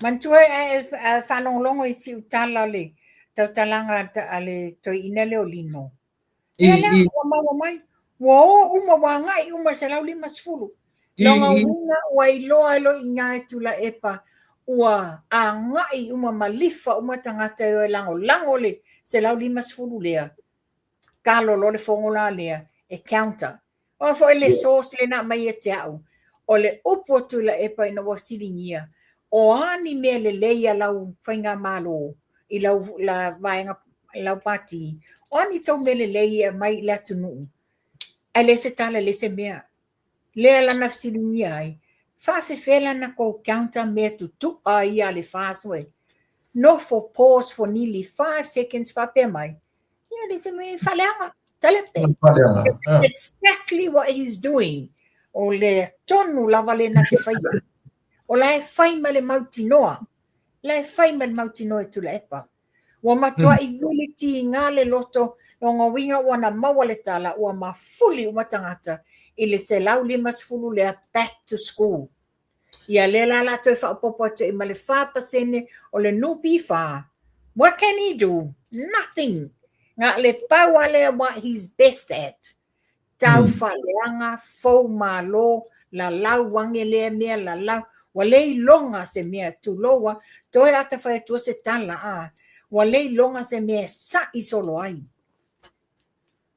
Manatua e faalogologo i si tala o le tautalaga a le toeaina lea o Lino. Ia lea, ua maua mai. Ua o uma, ua agai uma i le 150. Lona uiga ua iloa e lou iina e Tuilaepa ua agai uma ma lifa uma tagata e o e lagolago le 150 lea. Talo loa le fono la lea. e counter. O a foi le source lena aumai ia te au, o le upu a Tuilaepa ina ua fesiligia, o a ni mea lelei a lau faigamalo i lau la vaega i lau pati, o a ni tou mea lelei e aumai i le atunuu, ae leai se tala leai se mea. Lea la na fesiligia ai, faafefea la na tou counter mea tutu'a ia a le FAST oe? Nofo pause for nearly 5 seconds faapea mai, ia leai se mea faaleaga, talepe. Faaleaga. Exactly what he's doing. O le tonu lava lena te faia. O la e fai ma le mautinoa. La e fai ma le mautinoa e Tuilaepa. Ua matuai vili tiga le loto, lona uiga ua na maua le tala ua mafuli uma tagata i le 150 lea back to school. Ia lea la la toe faaopoopo atu ai ma le 4% o le NPF. What can he do? Nothing. Na le pau lava lea what he's best at. Tau faaleaga, fou malo, lalau age lea mea, lalau. Ua le iloga se mea, tulou a, toe ata fai atua se tala, a. Ua le iloga se mea e sa'i solo ai.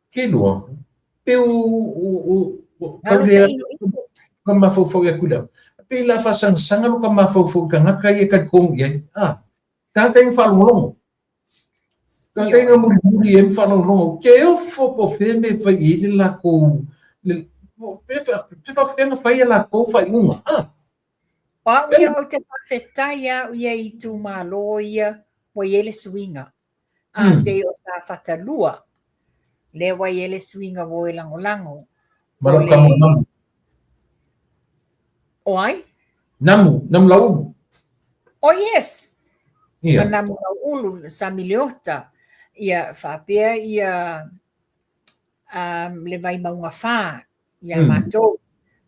Ke lua, pe u, u, u, kau lea, ka mafaufau ia kula. Pe la faasagasanga lo ka mafaufau i tagata ia e talitonu i ai. A, tagata ia na faalogologo. Tagata ia na mulimuli ai ma faalogologo. Ke ofo po o fea mea e fai i ai le lakou, le, pe faapefea ona fai a lakou faaiuga. A. O au ia ou te faafetai au ia i itumalo ia ua i ai le suiga. A pei o Safata 2, lea ua i ai le suiga ua o e lagolago. Ma lau tama o Namu. O ai? Namu, Namu Lauulu. Oh yes. Ia. Ma Namu Lauulu, Sami Leota. Ia faapea ia le Vaimauga 4 ia matou,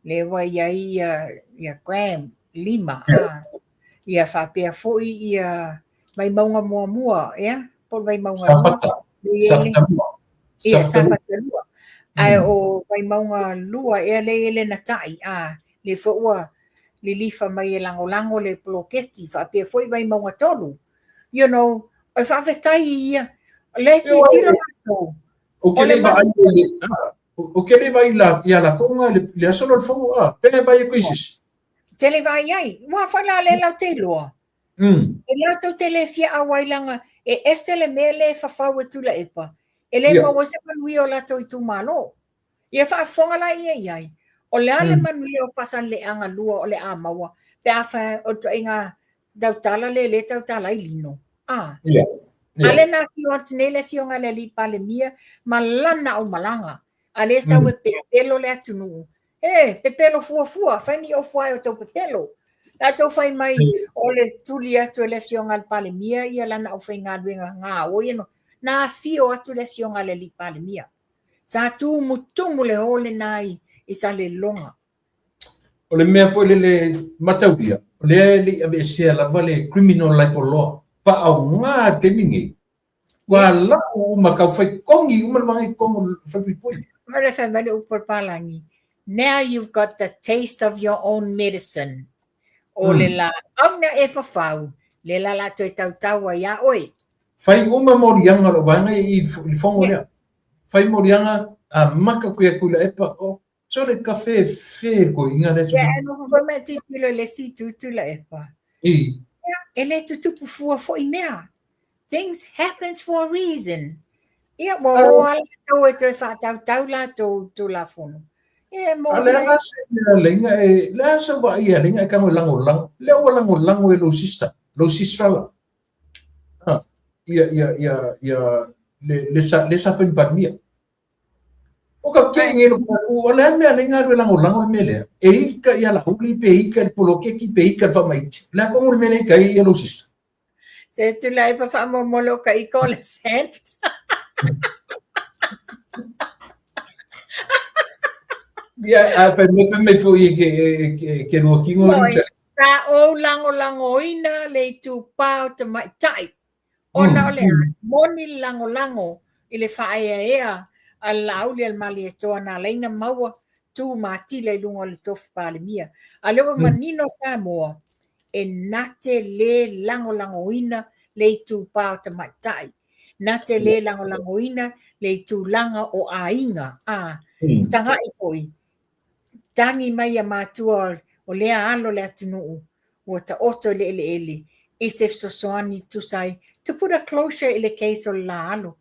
lea ua i ai ia, ia Graham Lima, a, ia faapea foi ia Vaimauga muamua, ea, po o le Vaimauga lua. Safata, Safata lua. Ia, Safata lua. Ae o Vaimauga lua, ea lea e i ai le Natai, a, lea foi ua lilifa mai e lagolago le poloketi, faapea foi Vaimauga tolu. You know, o le faafetai ia, o lea e tilotilo latou. Ou te le i vaai i le, Ou te le i vaai ia latou na le aso lea o le fono, a, pe na e vaai atu i se isi? Ou te le i vaai ai. Ua foi la lea latou te iloa. E latou te le fia auai leaga e ese le mea lea e fafau e Tuilaepa, e le maua ai se manuia o latou itumalo. Ia faafofoga la ia i ai, o le a le manuia o Faasaleleaga 2 o le a maua pe a fai o le ituaiga tautala lea lea e tautala ai Lino. A. A lea na afio atu nei le afioga i le Alii Palemia ma lana aumalaga. A lea sau e pepelo le atunuu. E, pepelo fuafua, fai ni ofu ae o tou pepelo. La tou fai mai o le tuli atu e le afioga i le Palemia ia lana aufaigaluega gaoi no. Na afio atu le afioga i le Alii Palemia. Sa tumutumu le hall lena i Salelologa. O le mea foi lele mataulia, o lea e le i aveesea lava le criminal libel law, faaaoga i le taimi lenei, ua lau uma, tau fai kogi uma le vaega i totonu o le falepuipui. O le fai mai le upu a le palagi, now you've got the taste of your own medicine. O le laau na e fafau, lea la o le a toe tautau ai ia oe. Fai uma moliaga o lou vaega i le fono lea. Fai moliaga, amata atu ia Tuilaepa, o Sole ka fe fe ko inga le Ia, e nofo foi ma tilotilo i le isi itu Tuilaepa. I. Ia, e le tutupu fua foi mea. Things happens for a reason. Ia, ua o lava latou e toe faatautau latou Tulafono. Ia, e mo A le a se mea leinga e, le a sa vaai ia leinga e tago e lagolago. Lea ua lagolago e lou sister, lou sister la. Ha, ia, ia, ia, ia, le, le sa, le sa fai Palemia. O ka kei ngei lo o le a mea le galu e lagolago le mea lea. E ika ia Laauli pe ika i le poloketi pe ika i le faamaiti. O le a komu le mea lea e ika ai ia lou sisa? Se tulai pa faamolemole o ka ika o le sand. Ia, a fai mai fai mai foi e ke, e ke, ke lua kino le Sa ou lagolagoina le itupa o tamaitai Ona o le a? Moni le lagolago i le faaeaea a le Laauli a le Malietoa na ala ai ona maua tu matila i luga o le tofi Palemia. A lea ua manino Samoa, e na te le lagolagoina le itupa o tamaitai, na te le lagolagoina le itulaga o aiga, a. Taga'i foi, tagi mai ia matua o lea alo o le atunuu ua taoto i le eleele i se fesoasoani tusa ai to put a closure i le case o le la alo.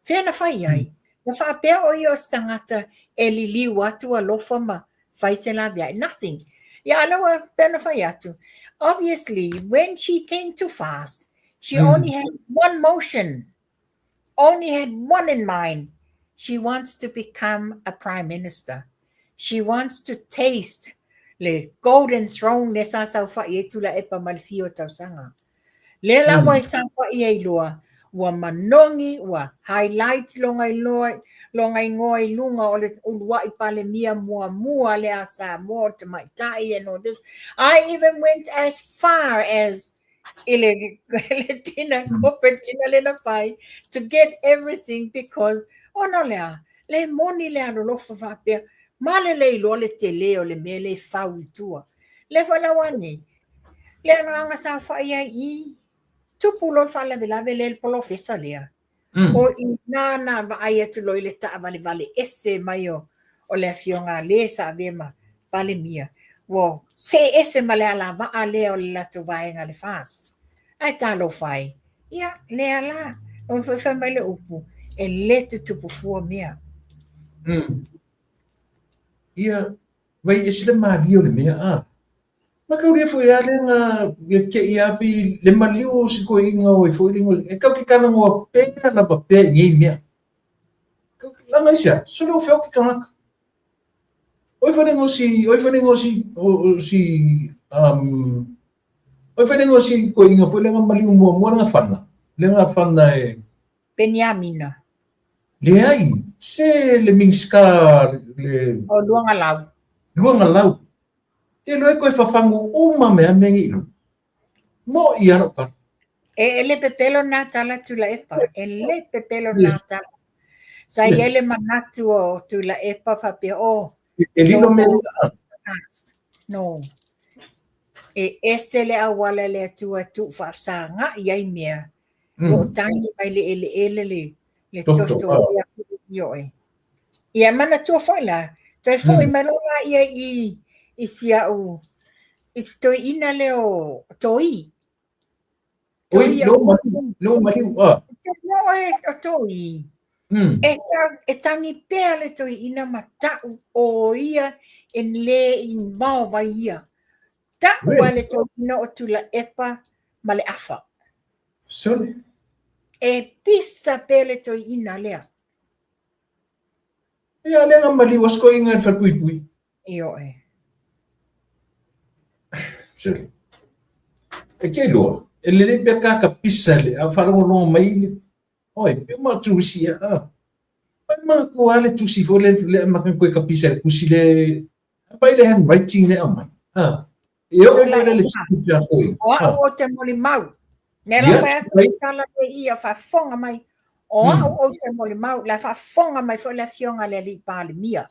Fea na fai ai? Na faapea o ia o se tagata e liliu atu alofa ma fai se laveai? Nothing. Ia a lea ua pei ona fai atu, obviously when she came to fast, she only had one motion. Only had one in mind. She wants to become a prime minister. She wants to taste le golden throne lea sa saofai ai Tuilaepa ma le fia o tausaga. Lea la ua saofai ai loa, ua manogi, ua highlight lona iloa, lona igoa i luga o le uluai Palemia muamua lea a Samoa o le tamaitai and all this. I even went as far as i le, le dinner, corporate dinner le na fai, to get everything because, ona o le a, le moni le alolofa faapea, ma le le iloa le tele o le mea le fau i tua. Le foi la ua nei, le agaga saofai ai i, tupu loa le faalavelave lea i le polofesa lea. O i ina na vaai atu loa i le taavalevale ese mai o le afioga a le sa avea ma Palemia, ua see ese ma le alavaa lea o le latou vaega le FAST. Ae talofa e, ia, lea la, ua foi fai mai le upu, e le tutupu fua mea. Ia, vai ese le malie o le mea, a. Ma kau lia foi a le nga ia ke i a pi le maliu o si koe inga o i foi le e kau ke kana ngoa pea lava pea i ngei mea. Kau ke langa isia, sole o feo ke kangaka. Oi whare ngo si, oi whare ngo si, o, si, oi whare ngo si koe inga foi le nga maliu mua mua le nga whana. Le nga whana e. Peniamina. Leai, se le Minista le... O Luagalau. Luagalau. Te loe koe fafangu uma mea mea ngi ilu. Mo i alo ka. E le pepelo nā tala Tuilaepa. E le pepelo nā tala. Sa i ai le manatu o Tuilaepa faapea, oh, E lilo mea No. E ese le auala le Atua e tuufaafesaga'i ai mea. O lo o tagi mai le eleele le, le toto o lea ioe. Ia manatua foi la, toe foi mai loa la ia i, i si au, i si toeaina lea o Toi. Toi, lo maliu, ah. No e o Toi. E, e tangi pea le toeaina ma ta'u o ia e le involve ai ia. Ta'u a le toeaina o Tuilaepa ma le afa. Sole. E pisa pea le toeaina lea. Ia le nga maliu asko inga le whalpuipui. Ioe. Sole. E ke loa, e lelei pea ka pisa le, a whalongolongo mai le, oi, pe ma tusi a. Pai ma kua le tusi fo le, le ma koe ka pisa le kusi le, pai le handwriting le au mai. Ha. E o foi le tusi a koe. O au o te molimau. Ne la whai atu i tala le ia whaafonga mai. O au o te molimau, la whaafonga mai foi le afioga le alii Palemia.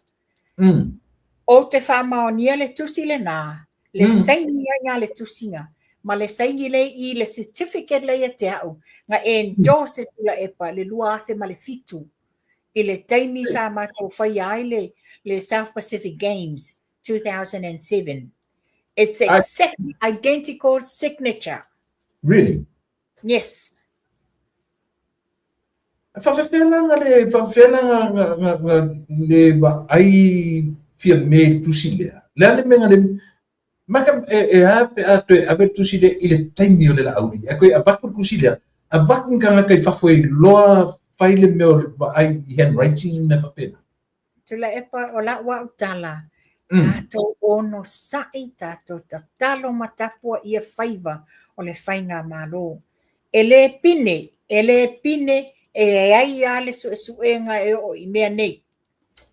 O te faamaonia le tusi lenā, le saini ai ngā le tusiga, ma le saini le i le certificate le ia te au, nga endorse e Tuilaepa le 2007 i le taimi sa matou faia ai le, le South Pacific Games 2007. It's exactly identical signature. Really? Yes. Whawhewhea la nga le, whawhewhea la nga, nga, nga, nga le vaai fia me i le tusi lea. Le a le mea nga le, maka e, e a pe a toe ave le tusi lea i le taimi o le laauli. A koe avatu le tusi lea, avatu ni kangaka i fafo e iloa fai le mea o le vaai i handwriting ma mea faapena. Tuilaepa, o lau au tala, tatou onosai, tatou tatalo ma tapuaia faiva o le faigamalo. E le pine, e le pine e ai lava le suesuega e oo i mea nei.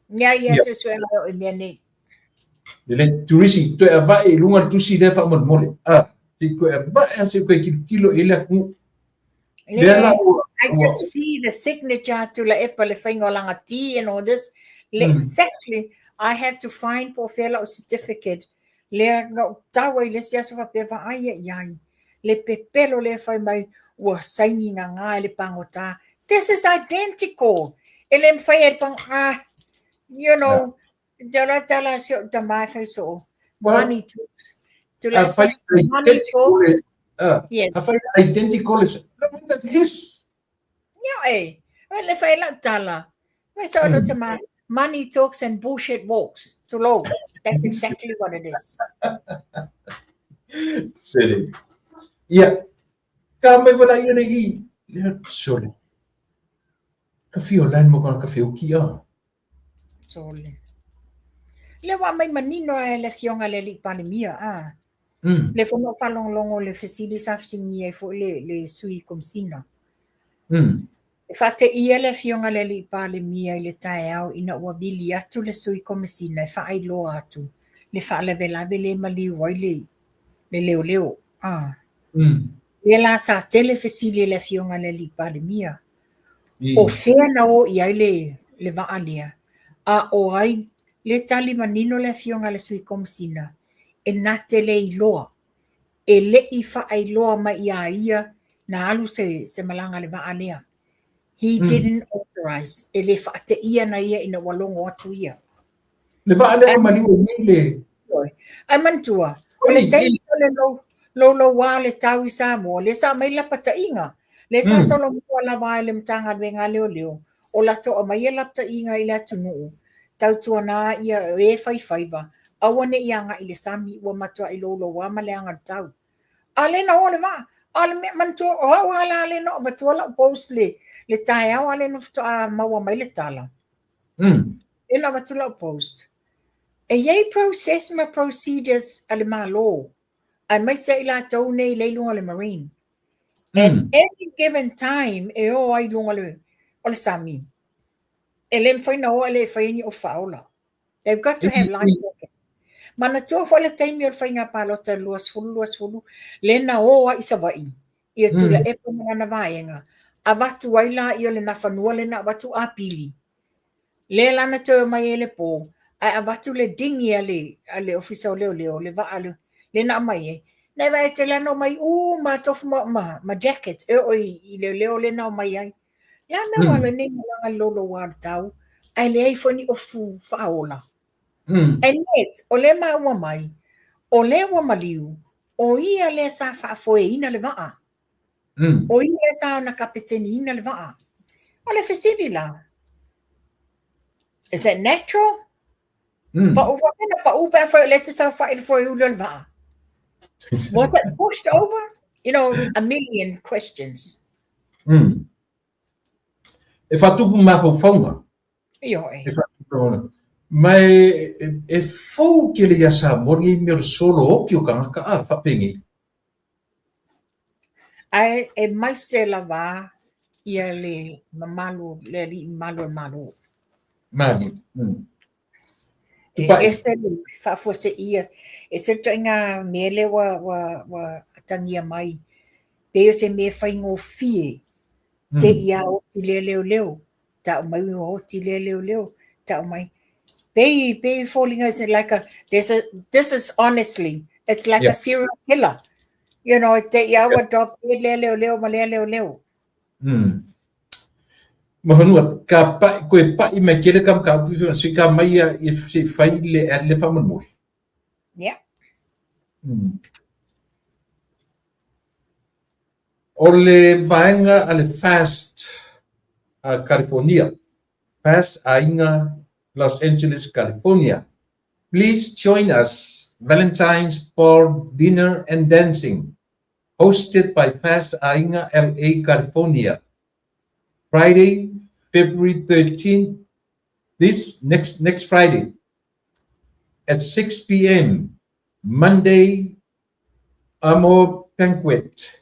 E ai lava suesuega e oo i mea nei. Le turisi, toe avae i luga le tusi lea faamolemole. Ah, te toe avae a se koe kilokilo i le atunuu. Lea la ua, I just see the signature Tuilaepa le faiga o lana T and all this. Le exactly, I have to find po o fea lau certificate. Lea na ou tau ai le isi aso faapea vaai ia i ai. Le pepelo lea fai mai ua saini gagā e le pagota. This is identical. E le mafai e le pagota. Ah, You know, te ora tala si o tama e whai so. Money talks. Tuilaepa, money talks. Yes. A whai identical is, that his. Ia e, le whai la tala. Whai so mm. tama, money talks and bullshit walks. Tulou. That's exactly what it is. Sere. Ia, ka mai wala ia nei i, sorry. Ka whio lan mo ka whio ki a. Sole. Le ua aumai manino e le Afioga i le Alii Palemia, a. Mm. Le foi na ou faalogologo i le fesili sa fesiligia ai foi le, le Sui Komesina. Mm. E faateia le Afioga i le Alii Palemia i le taeao ina ua vili atu le Sui Komesina e faailoa atu le faalavelave lea e maliu ai le, le leoleo. A. Mm. Lea la sa tele fesili e le Afioga i le Alii Palemia. O fea na o i ai le, le vaa lea, a o ai le tali manino le Afioga i le Sui Komesina e na te le iloa, e le i faailoa mai iā ia na alu se, se malaga i le vaa lea. He didn't authorize, e le faateia ana ia ina ua logo atu ia. Le vaa lea ua maliu ai nei le... Ae manatua, o le taimi o le louloua o le tau i Samoa, lea sa aumai lapataiga, lea sa solomua lava ai le Matagaluega a Leoleo, o latou aumaia lapataiga i le atunuu, tautuana ia e fai faiva, aua ne i agai i le sami, ua matuai louloua ma leaga le tau. A lea na o le vaa, a o le mea manatua, o au lava la lea na ou avatua lau post le, le taeao a lea na faatoa maua mai le tala. Mm. E na avatu lau post. E i ai process ma procedures a le Malo, aemaise ai latou nei lea i luga o le Marine. At any given time e o ai i luga o le sami, e le mafai ona o ae le i faia ni ofu faaola. They've got to have life jacket. Manatua foi le taimi o le faiga palota i le 2020, lea na o ai i Savaii, ia Tuilaepa ma lana vaega, avatu ai laia o le Nafanua lea na avatu apili. Lea la na toe omai ai le po, ae avatu le dinghy a le, a le Ofisa o Leoleo, le vaa le, lea na aumai ai. Na e vaai atu la na omai uma tofu ma, ma, ma jackets e oo i, i leoleo lea na omai ai. Le a mea ua alu ai nei malaga i le louloua o le tau, ae leai foi ni ofu faaola. And yet, o lea maua mai, o lea ua maliu, o ia lea sa faafoeina le vaa. O ia lea sa ona kapeteniina le vaa. O le fesili la, is it natural? Pau faapea na pau pe afai o lea e te saofai i le foeuli o le vaa. Was it pushed over? You know, a million questions. E whatupu mafaufauga. Ioe. E whatupu Ma e, e, e fou kele ia Samoa lenei mea o le solo oki o kangaka a, whapengi. Ae e maise lava ia le mamalu, le alii mamalu o le Malo. Mani. Mm. E ese le faafuaseia, ese le ituaiga mea lea ua, ua, ua atagia mai, pei o se mea faigofie, te i a oti lea leoleo, tau mai ua oti lea leoleo, tau mai. Pei, pei foliga is like a, there's a, this is honestly, it's like a serial killer. You know, te i a ua drop dead lea leoleo ma lea leoleo. Mm. Mafanua, ka pa'i, koe pa'i mai kele ka ka upu se ka mai ia i se fai le ad le whamolemole. Yeah. O le vaega a le Fast a California, Fast Aiga Los Angeles, California. Please join us Valentine's Ball Dinner and Dancing, hosted by Fast Aiga LA, California. Friday, February 13th, this next next Friday at 6 p.m. Monday Amor Banquet.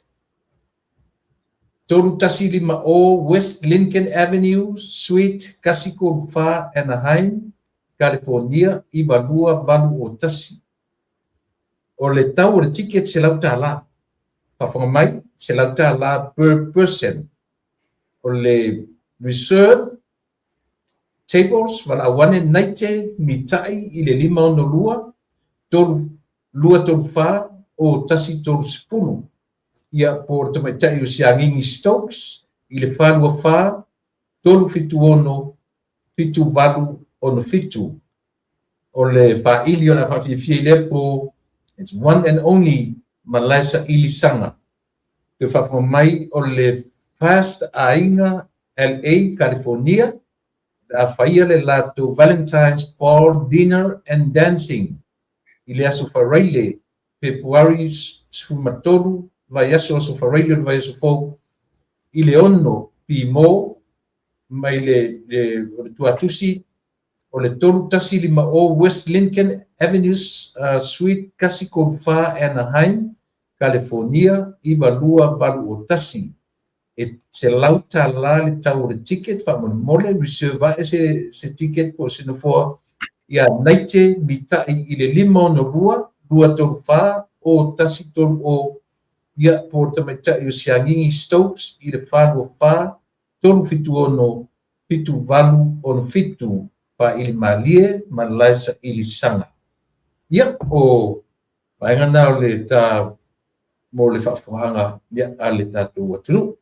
3150 West Lincoln Avenue, Suite 14, Anaheim, California, 92801. O le tau o le ticket $100. Faafofoga mai, $100 per person. O le reserve tables valaau ane naite mitai i le 562 3 234 o 130. Ia po o le tamaitai o Siagigi Stokes i le 424 376 78 67. O le faaili o le a faafiafia i lea po, it's one and only Malae Saili Saga. Toe faafofoga mai o le Fast Aiga LA, California, le a faia le latou Valentine's Ball Dinner and Dancing i le Aso Faraile, Fepuari 13, vaiaso Aso Faraile o le vaiaso fou, i le 6 pimo mai le o le Tuatusi o le 3150 West Lincoln Avenue, Suite 134, Anaheim, California 92801. E $100 le tau o le ticket, faamolemole reserve ae se ticket po o se nofoa ia Naite Mita'i i le 562 234 0130 ia po o le tamaitai o Siagigi Stokes i le 424 376 7867 Faaili Malie ma Liza Ili Saga. Ia, o vaega na o le ta mo le faafofogaaga ia a le tatou atunuu.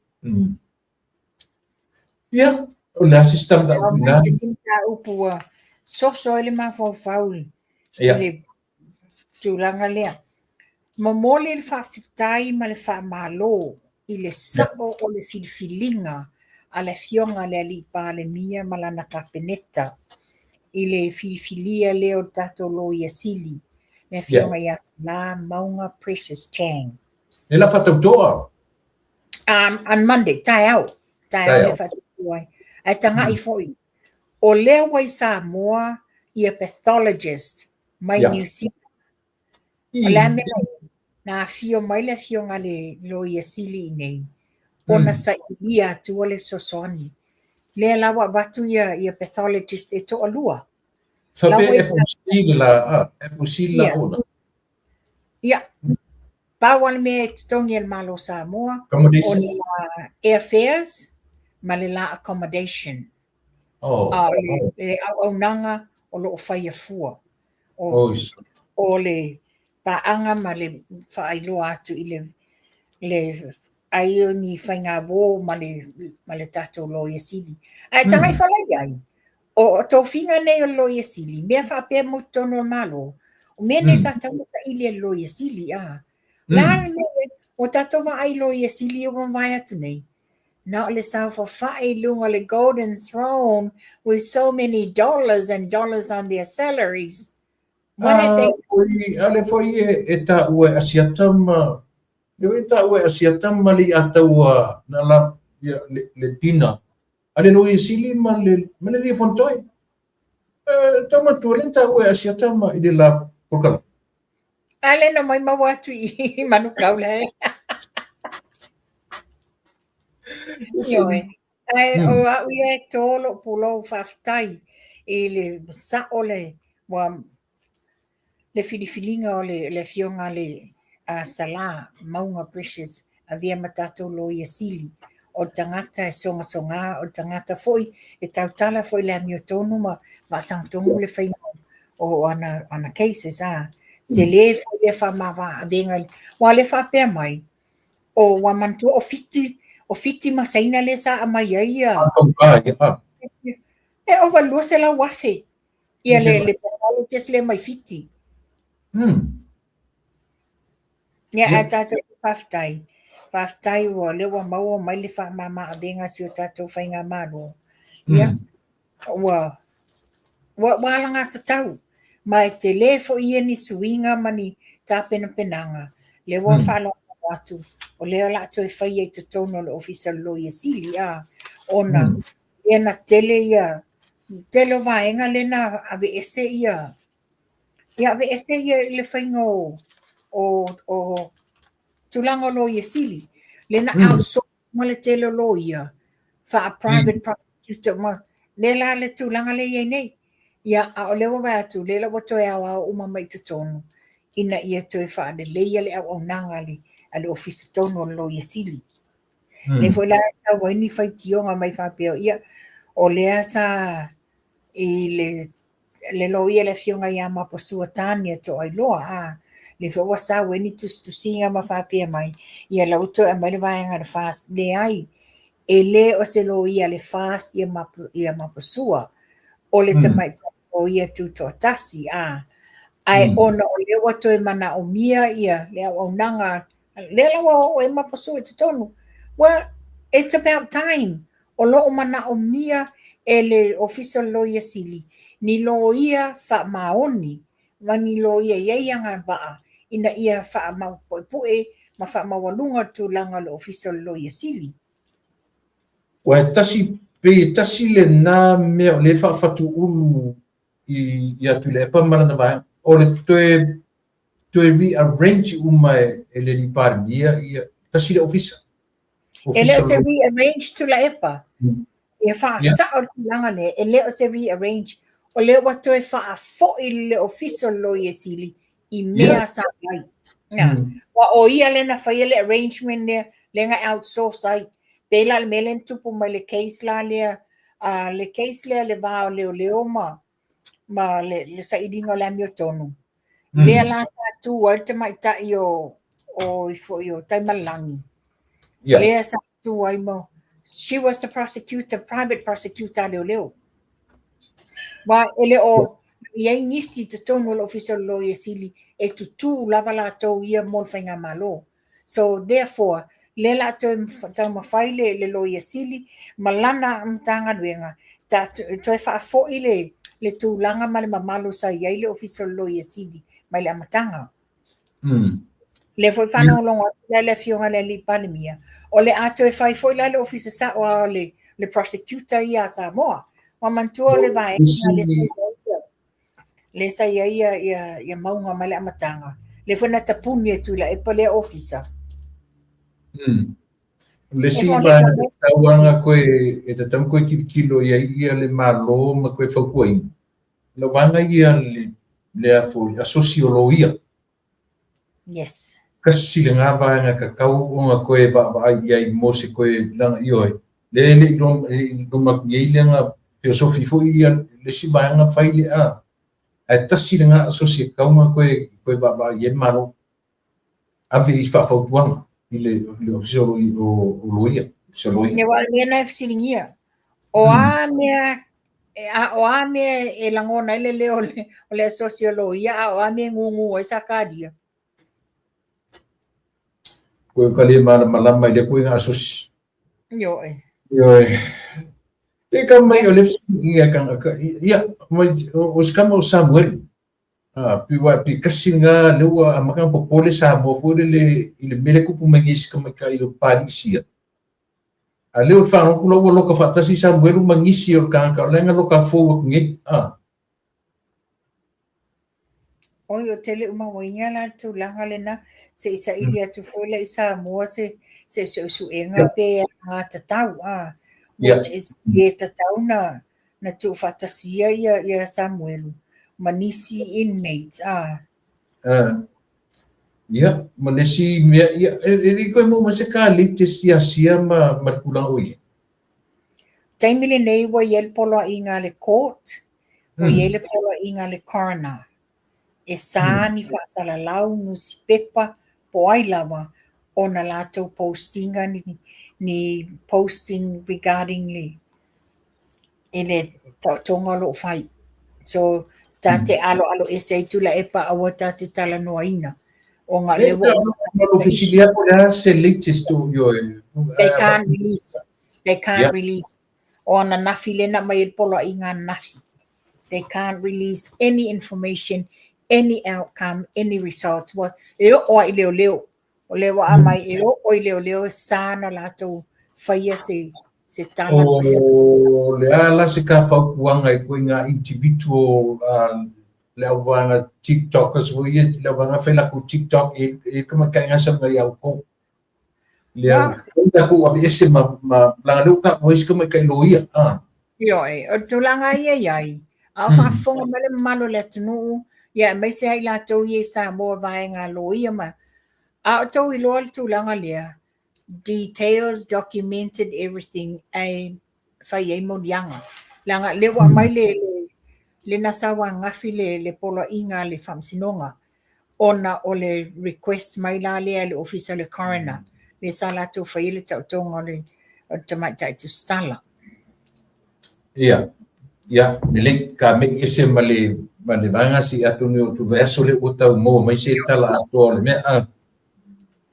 Ia, o le a se isi mataupu ina? Se isi mataupu ua soso ai le mafaufau i le tulaga lea. Momoli le faafetai ma le faamalo i le sao o le filifiliga a le Afioga i le Alii Palemia ma lana Kapeneta i le filifilia lea o le tatou Loia Sili, le Afioga ia Sala Mauga Precious Chang. E la faatautoa? On Monday, taeao, taeao le faatautoa ai. Ae tagai foi, o lea ua i Samoa ia pathologist mai New Zealand. O le a mea na afio mai le afioga a le Loia Sili i nei, ona sailia atua le fesoasoani. Lea la ua avatu ia pathologist e toalua. Faapea FOC le la, FOC le la ona. Ia, pau lava le mea e totogi e le Malo o Samoa, o le la airfares ma le la accommodation. A o le auaunaga o lo o faia fua. O le paaga ma le faailoa atu i le ai o ni faigauo ma le tatou Loia Sili. Ae tagai fala i ai, o tofiga nei o le Loia Sili, mea faapea mo totonu o le Malo, o mea nei sa tatau ona saili e le Loia Sili, a. O le a le mea ua tatou vaai i Loia Sili ua mavae atu nei, na o le saofafai i luga o le golden throne with so many dollars and dollars on their salaries. What have they A le foi e taua e Asiata ma le foi e taua e Asiata ma le Ataua na la ia le dina a le Loia Sili ma le Lia Fontoe. Tau matua le taua e Asiata ma i le la polokala. A le na mai maua atu i Manukau le. Ioe. Ae o au ia e tō lou pulou faafetai i le sao le ua le filifiliga o le afioga le Sala Mauga Precious avea ma tatou Loia Sili. O le tagata e sogasoga, o le tagata foi e tautala foi i le amiotonu ma faasagatonu le faiga o ana cases. Tele foi lea faamavaavega. Aua o lea faapea mai, o ua manatua o Fiti, o Fiti ma Saina lea sa aumai ai ia. E ova 200,000 ia le pathologist lea mai Fiti. Ia, ae tatou te faafetai. Faafetai ua lea ua maua mai le faamama-avega a si o tatou faigamalo. Ia, ua ua alagatatau ma e tele foi ia ni suiga ma ni tapenapenaga lea ua faalogologo atu o lea o le a toe faia i totonu o le Ofisa o le Loia Sili a ona lea na tele ia tele o vaega lea na aveese ia ia aveese ia i le faiga o tulaga o Loia Sili lea na outsource ma le tele o loia faa-private prosecutor ma lea la le tulaga lea e i ai nei. Ia, a o lea ua vaai atu, lea la ua toe aoao uma mai i totonu ina ia toe faaleleia le auaunaga a le Ofisa tonu o le Loia Sili. Lea foi la e sau ai ni faitioga mai faapea, ia, o lea sa i le loia le afioga ia Maposua Tania Toailoa, a, lea foi ua sau ai ni tusitusiga ma faapea mai, ia la ua toe aumai le vaega a le FAST. Leai, e le o se loia a le FAST ia Maposua. o le tamaitai loia tutoatasi, a, ae ona o lea ua toe manaomia ia le auaunaga, lea la ua oo ai ma pasue i totonu. Well, it's about time. O lo o manaomia e le Ofisa o le Loia Sili ni loia faamaoni ma ni loia e i ai agavaa ina ia faamaupuepue ma faamaualuga le tulaga o le Ofisa o le Loia Sili. Ua e tasi, pei e tasi lena mea o lea e faafatuulu i, ia Tuilaepa ma lana vaega, o le toe, toe rearrange uma e, e le alii Palemia ia, tasi le ofisa. E le o se rearrange Tuilaepa. Ia faasao le tulaga lea, e le o se rearrange. O lea ua toe faafoi le Ofisa o le Loia Sili i mea sa i ai. Aua o ia lea na faia le arrangement lea, lea na outsource ai. Pei la o le mea lea na tupu mai le case la lea, le case lea le va o leoleo ma ma le, le sailiga o le amiotonu. Lea la sa tu ai le tamaitai o, o ifo i o Taimalelagi. Lea sa tu ai mo, she was the prosecutor, private prosecutor a leoleo. Wa e le o i ai nisi i totonu o le Ofisa o le Loia Sili e tutū lava latou ia mo le Faigamalo. So therefore, lea la toe taumafai le, le Loia Sili ma lana Matagaluega ta, toe faafoi le, le tulaga ma le mamalu sa i ai le Ofisa o le Loia Sili mai le amataga. Lea foi faalogologo atu la le Afioga i le Alii Palemia, o le a toe fai foi la le Ofisa Sao a le, le Prosecutor ia a Samoa. Ua manatua le vaega lea sa i ai lea sa i ai ia, ia, ia Mauga mai le amataga, lea foi na tapuni e Tuilaepa lea ofisa. Le isi vaega tatau lava koe, e tatau koe tilotilo i ai ia le Malo ma koe fautuaina, o le vaega ia le, le a foi, asosi o loia. Yes. Kasi lena vaega e tatau ona toe vaavaai i ai mo se toe leaga ioe, lea e le i loma atu nei lea feosofi foi ia le isi vaega fai le a, ae tasi lena asosi e tatau ona toe toe vaavaai i ai le Malo, ave i faafautuaga i le le Ofisa o Loia, Ofisa o Loia. Aua o le mea lena e fesiligia, o a mea a o a mea e lagona ai le leo o le asosi o loia, a o a mea e gugu ai Sakaria? Koe ka le malamalama i lea koe asosi. Ioe. Ioe. E ka mai o le ia ka ia mai o se kama o Samuel. Ah, pi wa pi kasi nga le ua amaka popole Samoa foi le i le mele kupu mai nisi ka mai ka i o Palisia. A lea ua faalogo la ua loka faatasi Samuelu ma nisi o le tagata o lea na loka fou atu nei. Ah. Oi, ou te le o mauaina la le tulaga lena, se i saili atu foi la i Samoa se se suesuega pe alagatatau, ah, which is le tatau na na tuufaatasia ia ia Samuelu ma nisi inmates, ah. Ah. Ia, ma le isi mea, ia, e, e le koe maua mai se ka latest ia Asia ma, ma le tulaga o i ai. Taimi lenei ua i ai le poloaiga a le court, ua i ai le poloaiga a le coroner. E sa ni faasalalau, nusipepa, po o ai lava ona latou postinga ni, ni posting regarding le, i le taotoga o lo o fai. So, ta te aloalo ese ai Tuilaepa aua ta te talanoaina. Ona lea ua... Lo fesili po o le a se latest o ioe. They can't release. They can't release. O ananafi lea na aumai ai le poloaiga ananafi. They can't release any information, any outcome, any results. Ua, e oo lava i leoleo. O lea ua aumai e oo i leoleo e sa ona latou faia se se tala po se O le a la se ka fautuaga i koe ngā individual le auvaega TikTokers foi ia, le auvaega fai lakou TikTok e e ka maikaʻi sa mai au kou. Le au lakou aveese ma ma leaga lea ua taua ai si tamaitai loia. Ah. Ioe, o le tulaga ia i ai, a o faafofoga mai le mamalu o le atunuu, ia aemaise lava i latou ia i Samoa vaega loia ma a o tou iloa le tulaga lea, details documented everything ae fai ai moliaga. Leaga lea ua aumai le le na sau ananafi le le poloaiga a le Faamasinoga ona o le request mai la lea e le Ofisa o le Coroner lea sa latou faia le taotoga o le o le tamaitai tusitala. Ia. Ia, lelei, ka me'i ese ma le, ma le vaega se i atonu e o tu vaiaso lea ua tau maua mai se tala atoa o le mea. A.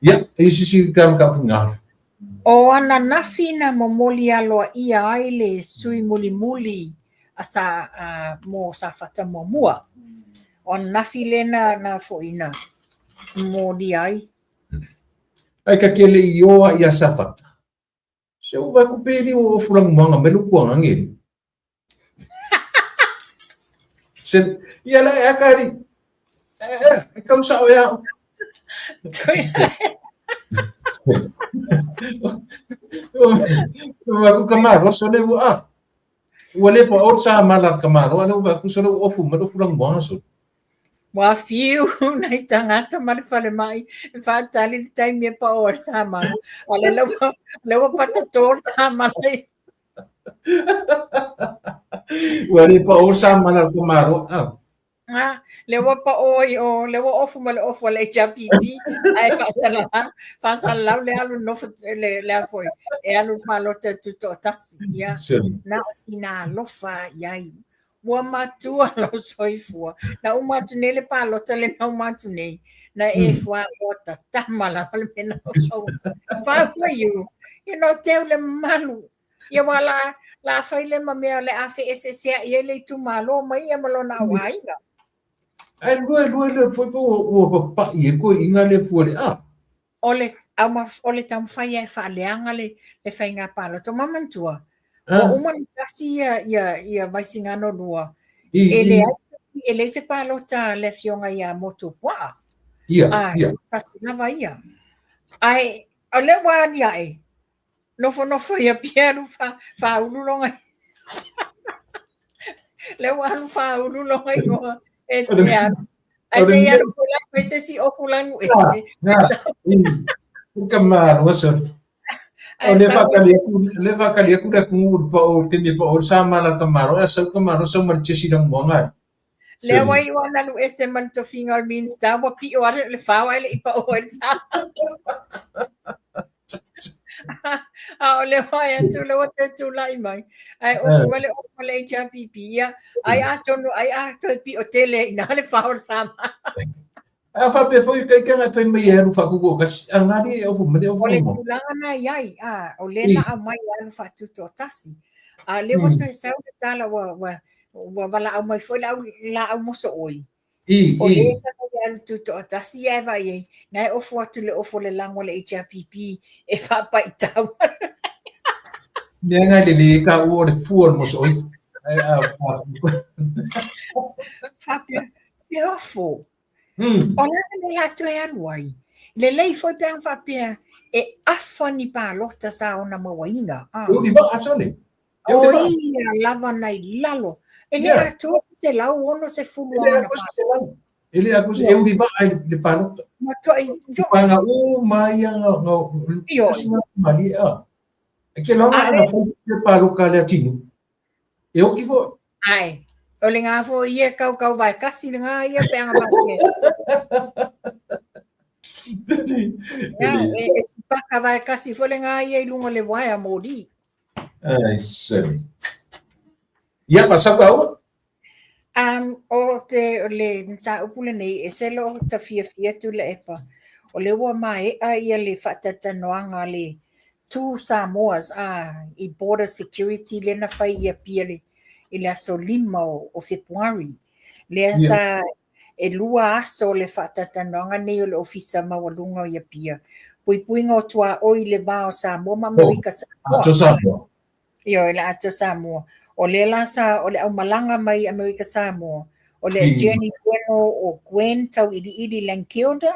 Ia, e i sisi ka mataupu ina. O ananafi na momoli aloaia ai le sui mulimuli a sa, a, mo Safata muamua. O ananafi lea na, na foi na molia ai. Ai ka ke le i o a ia Safata. Se u vai ku peli o fulangu manga mai lu kuanga ngeri. Se ia la e akari. E e e kau sao e au. Ua ku kamaro so le ua. Ua le pa o sa mala kamaro ale ua ku so le ofu ma le fulangu manga so. Ua fiu nai tagata ma le falemai e faatali le taimi e pao ai le samala. A lea ua, lea ua patato le samala i. Ua le pao le samala le tamaloa. Ah. Ah, lea ua pao i o, lea ua ofu ma le ofu a le HRPP, ae faasalalau, faasalalau le alu nofo, le, le a foi, e alu palota e tutoatasi. Ia, na o sina alofa i ai. Ua matua lou soifua. Na uma atu nei le palota le na uma atu nei. Na e mm. fuamoa tatama lava le mea na fau. Fau you. You know, teu le malu. Ia wa la, la fai le ma mea le afe ese se ai le itumalo mai ia ma lona au aiga. Ai lue lue le foi po ua papa'i e koe inga le pua le a. O le, o le taumafai e faaleaga le, le faiga palota. Ma manatua, ua uma ona tasi ia, ia, ia Vaisigano 2, e leai, e leai se palota a le afioga ia Motuopuaa. Ia, a, ia. Tasi lava ia. Ae, o lea ua aliae, nofonofo i Apia alu fa, faaulu lona lea ua alu faaulu lona igoa e, e alu. Ae se i alu foi la fai se isi ofu lanu ese. Ka malo sa. O le whakali aku, le whakali aku le kungu pa o te me pa o sa mala ka maro, a sau ka maro sau mar chesi rang moanga. Lea ua iu ana alu ese ma le tofiga o le Minista, ua pio ale le fao ae le i pao ai le sa. A o le wae atu le ua toe tulai mai. Ae ofu mai le ofu ma le HRPP, ia, ai atonu, ai a toe pio tele ina le fao le sa. A faapea foi kai ka fai mai e alu faakuku kasi a ngari e ofu mai le ofu O le tulaga na i ai, a, o lea na aumai e alu faatutoatasi. A lea ua toe sau le tala ua, ua, ua valaau mai foi le au laau mosooi. I, O le ka e alu tutoatasi ae vaai ai, na e ofu atu le ofu o le lago a le HRPP e faapaitau. Mea ngai le le ka ua o le fua o le mosooi. Ai a Faapea, te ofo. O le a le mea latou e alu ai? Lelei foi pe a faapea e afa ni palota sa ona mauaina. Ah. E uli vaa sole. E uli vaa. O ia lava nai lalo. E le atoa se 160 E le atoa se 100. E le atoa se e uli vaa i le palota. Matuai. Panga uma ia nga nga mali a. E ke laga ana fai le paloka le atinu. E oki foi. Ai, o le ngā foi ia kau kau vai kasi le ngā ia pe anga vai. Ia, e, e sipaka vai kasi foi le ngā ia i lunga le waea mōri. Ai, semi. Ia, whasau aua? O te o le mataupu lenei, e se lo ta fiafia Tuilaepa, o lea ua maea ia le faatalatalanoaga a le Two Samoas a i Border Security lea na fai i Apia le, i le aso 5 o, o Fepuari. Lea sa e lua aso le faatalatalanoaga nei o le Ofisa Maualuga o i Apia. Puipuiga o tuaoi i le va o Samoa ma Amerika Samoa. Atoa Samoa. Ioe, le Atoa Samoa. O lea la sa, o le aumalaga mai Amerika Samoa, o le Attorney General o Gwen Tauiliili Langkilde,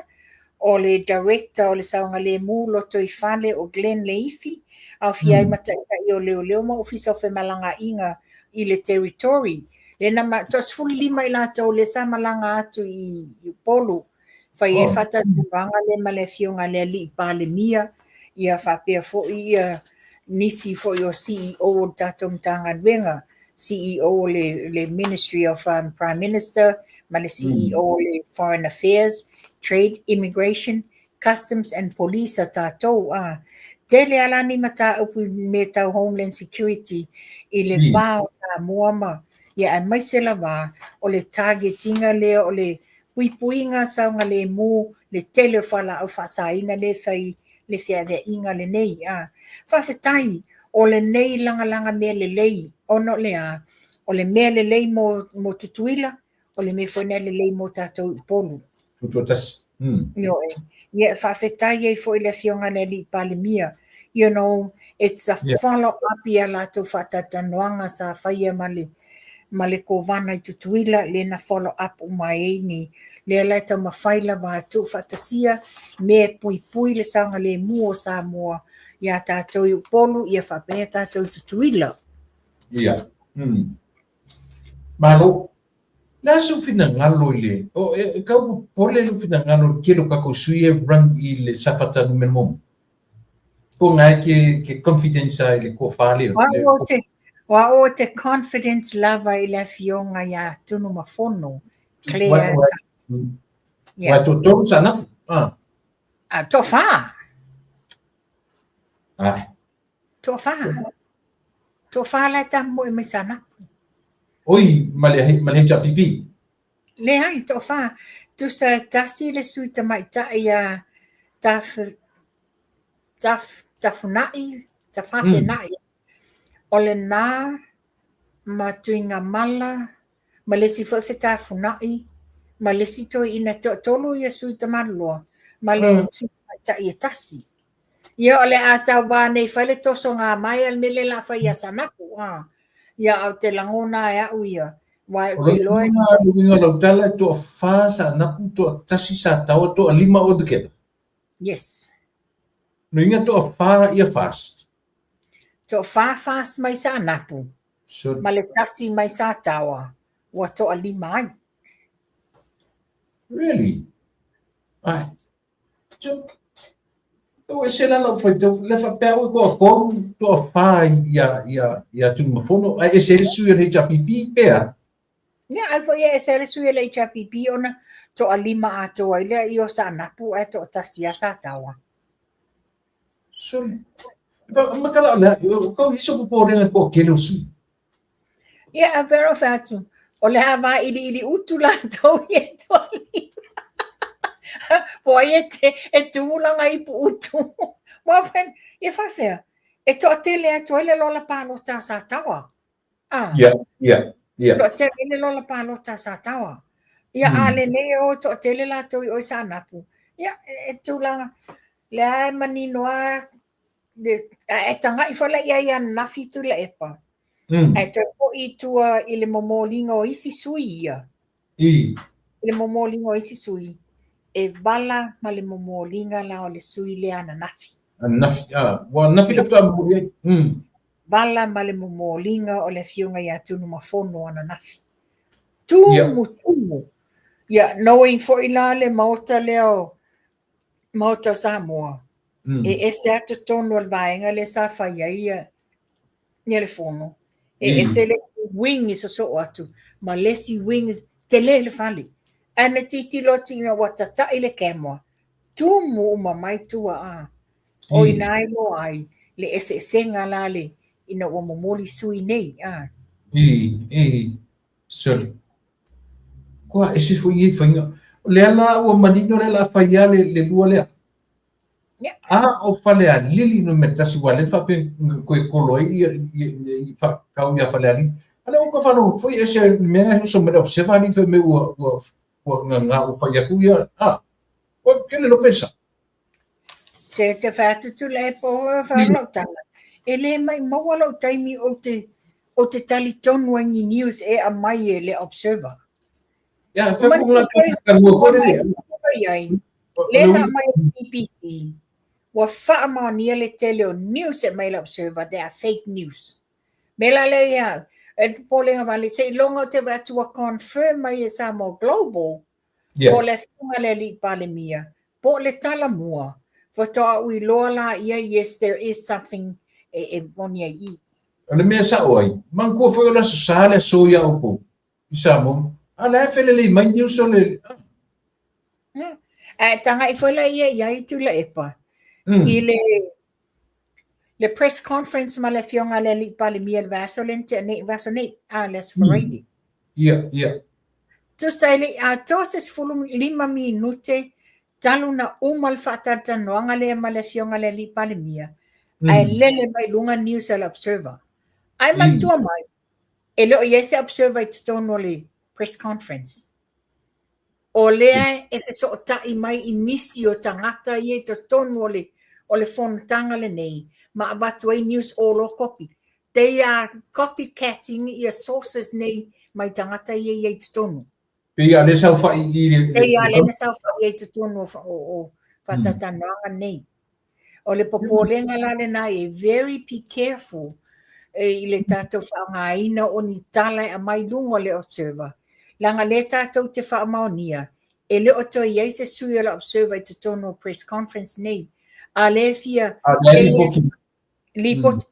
o le Director o le Saogalemu Lotoifale o Glenn Leifi, aofia ai ma taitai o leoleo ma Ofisa o Femalagaaiga i le Territory. Lea na ma, toa 15 i latou lea sa malaga atu i Upolu Fai ai faatalatalanoaga lea ma le afioga i le Alii Palemia, ia faapea foi ia nisi foi o CEO o le tatou Matagaluega, CEO o le, le Ministry of Prime Minister ma le CEO o le Foreign Affairs, Trade, Immigration, Customs and Police a tatou. A tele lava la ni mataupu i mea tau Homeland Security i le va o Samoa ma. Ia aemaise lava o le target ina lea o le puipuiga saogalemu le tele o fualaau faasaina lea e fai le feaveaiga lenei. A faafetai o lenei lagalaga mea lelei ona o le a? O le mea lelei mo mo Tutuila, o le mea foi lea lelei mo tatou i Upolu. Tutoatasi. Ioe. Ia e faafetai ai foi i le Afioga i le Alii Palemia, you know, it's a follow up i a latou faatalatalanoaga sa faia ma le ma le Kovana i Tutuila, lea na follow up uma ai ni, lea la e taumafai lava e tuufaatasia mea e puipui le saogalemu o Samoa iā tatou i Upolu, ia faapea tatou i Tutuila. Ia. Malo. Le a sou finagalo i le, o, e, e kau popole lou finagalo i le tele o tatou sui e run i le Safata numera muamua? Po o na e ke, ke confidence ai i le toafa lea? O au ou te, o au ou te confidence lava i le Afioga ia Tunumafono, Claire. Ua toatolu Saanapu? Ah. Ah, toafa. Ah. Toafa. Toafa la e tamoe mai Saanapu. Oi, ma le, ma le HRPP? Leai, toafa. Tusa e tasi le sui tamaitai ia Taf, Taf, Tafunai, Tafafenai. O lena ma Tuigamala, ma le isi foi Fetafunai, ma le isi toeaina, toatolu ia sui tamaloloa, ma le sui tamaitai e tasi. Ia o le a tauva nei fai le tosoga mai a le mea lea o le a fai ia Saanapu. Ha. Ia ae ou te lagona e au ia, aua ou te iloa e... O le uiga o lau tala e toafa Saanapu, toatasi Sataoa, toalima all together. Yes. Lona uiga toafa ia FAST. Toafa FAST mai Saanapu, So, ma le tasi mai Sataoa, ua toalima ai. Really? Ai. Ua ese la lau faitau, le faapea au e toatolu, toafa ia, ia, ia Tunumafono, ae ese ai le sui o le HRPP pea? Ia, ai foi e ese ai le sui o le HRPP ona toalima atoa ai lea i o Saanapu ae toatasi lava Sataoa. Sole. Ma kala o lea, o kau iso popolega i le toatele o sui. Ia, a pei ona fai atu, o le a vailiili utu latou ia e toalima. Po o ai e, te, e tu lana ipu utu. Ua fai, ia faafefea, e toatele atu ai le lola palota a Sataoa. Ah. Ia, ia, ia. Toatele le lola palota a Sataoa. Ia, a lenei e o toatele latou i o i Saanapu. Ia, e, e tulaga, lea e manino lava Ae tagai foi la i ai ananafi Tuilaepa. Ae toe foi i tua i le momoliga o isi sui ia. I le momoliga o isi sui, e vala ma le momoliga la o le sui lea ananafi. Ananafi, ah, ua ananafi le faatoa momoli ai. Vala ma le momoliga o le Afioga ia Tunumafono ananafi. Tumu, tumu. Ia, knowing foi la le Maota lea o Maota o Samoa, E ese lava totonu o le vaega lea sa fai ai ia, ia le fono. E ese le isi wing i sosoo atu ma le isi wing tele le fale. Ae na tilotilo atu ina ua tatai le camera, tumu uma mai tua a. O i ina e iloa ai le eseesega la le ina ua momoli sui nei a. Sorry. Kua ese foi nei faiga. O lea la ua manino lea o le a fai lava le lua lea. A o Falealili numera tasi ua lea faapea na toe kolo ai ia ia kau ia Falealili. A lea ua ka faalogo foi ese le mea na uso mai le observer alii fai mai ua ua ua nganga ua fai atu ia a o ke le lopesa. Se te fai atu Tuilaepa o fai lau tala. E le maumau lou taimi ou te ou te talitonu ai ni news e aumai e le observer. Ia, fai ko ngā tū foi le lea. Lea na aumai e le BBC, ua faamaonia le tele o news e aumai e le Observer, they are fake news. Mea la lea ia au, e le popolega vale, seiloga ou te vaai atu ua confirm mai e Samoa Global, po o le Afioga i le Alii Palemia, po o le tala mua, faatoa ou iloa laia, yes, there is something e moni ai i i. O le mea sao ai, manatua foi o le Aso Sa le aso ia outou. I Samoa. A la e felelei mai news o le... Ae tagai foi la ia i ai Tuilaepa. I le Le press conference ma le Afioga a le Alii Palemia i le vaiaso lea na tea nei, vaiaso nei, a, le Aso Faraile. Ia, ia. Tusa e le i atoa se 15 minute talu na uma le faatalatalanoaga lea ma le Afioga a le Alii Palemia, ae lele mai i luga news a le Observer. Ae manatua mai, e le o i ai se Observer i totonu o le press conference. O lea e fesootai mai i nisi o tagata ia i totonu o le o le fonotaga lenei ma avatu ai news o lo copy. They are copycatting ia sources nei mai tagata ia i ai i totonu. Pei a lea saofai i le... Pei a lea na saofai ai i totonu o faatalatalanoaga nei. O le popolega la lena e very be careful i le tatou faaaogaina o ni tala e aumai i luga o le Observer, leaga lea tatou te faamaonia e le o toe i ai se sui o le Observer i totonu o press conference nei, a lea e fia A lea lipoti. Lipoti.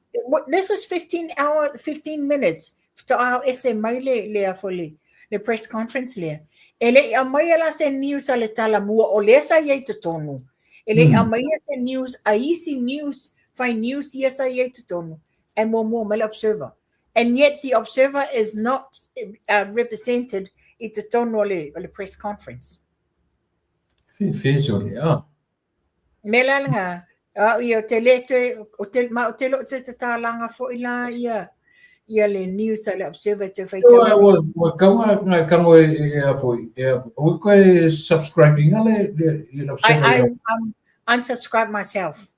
This is 15 hour, 15 minutes faatoa ese mai le, le, a foi le, le press conference lea. E le i aumaia la se news a le Talamua o lea sa i ai i totonu. E le i aumaia se news a isi news, fai news ia sa i ai i totonu, ae muamua mai le Observer. And yet the Observer is not represented i totonu o le, o le press conference. Fe, sorry. Ah. Me la lena, au ia, ou te le toe, ou te, ma ou te le o toe tatalaga foi la ia, ia le news a le Observer e toe faitau. Ua, ua kau nga kango e, e, e a foi, e a, ua koe subscribing le, le, le Observer. I, I unsubscribed myself.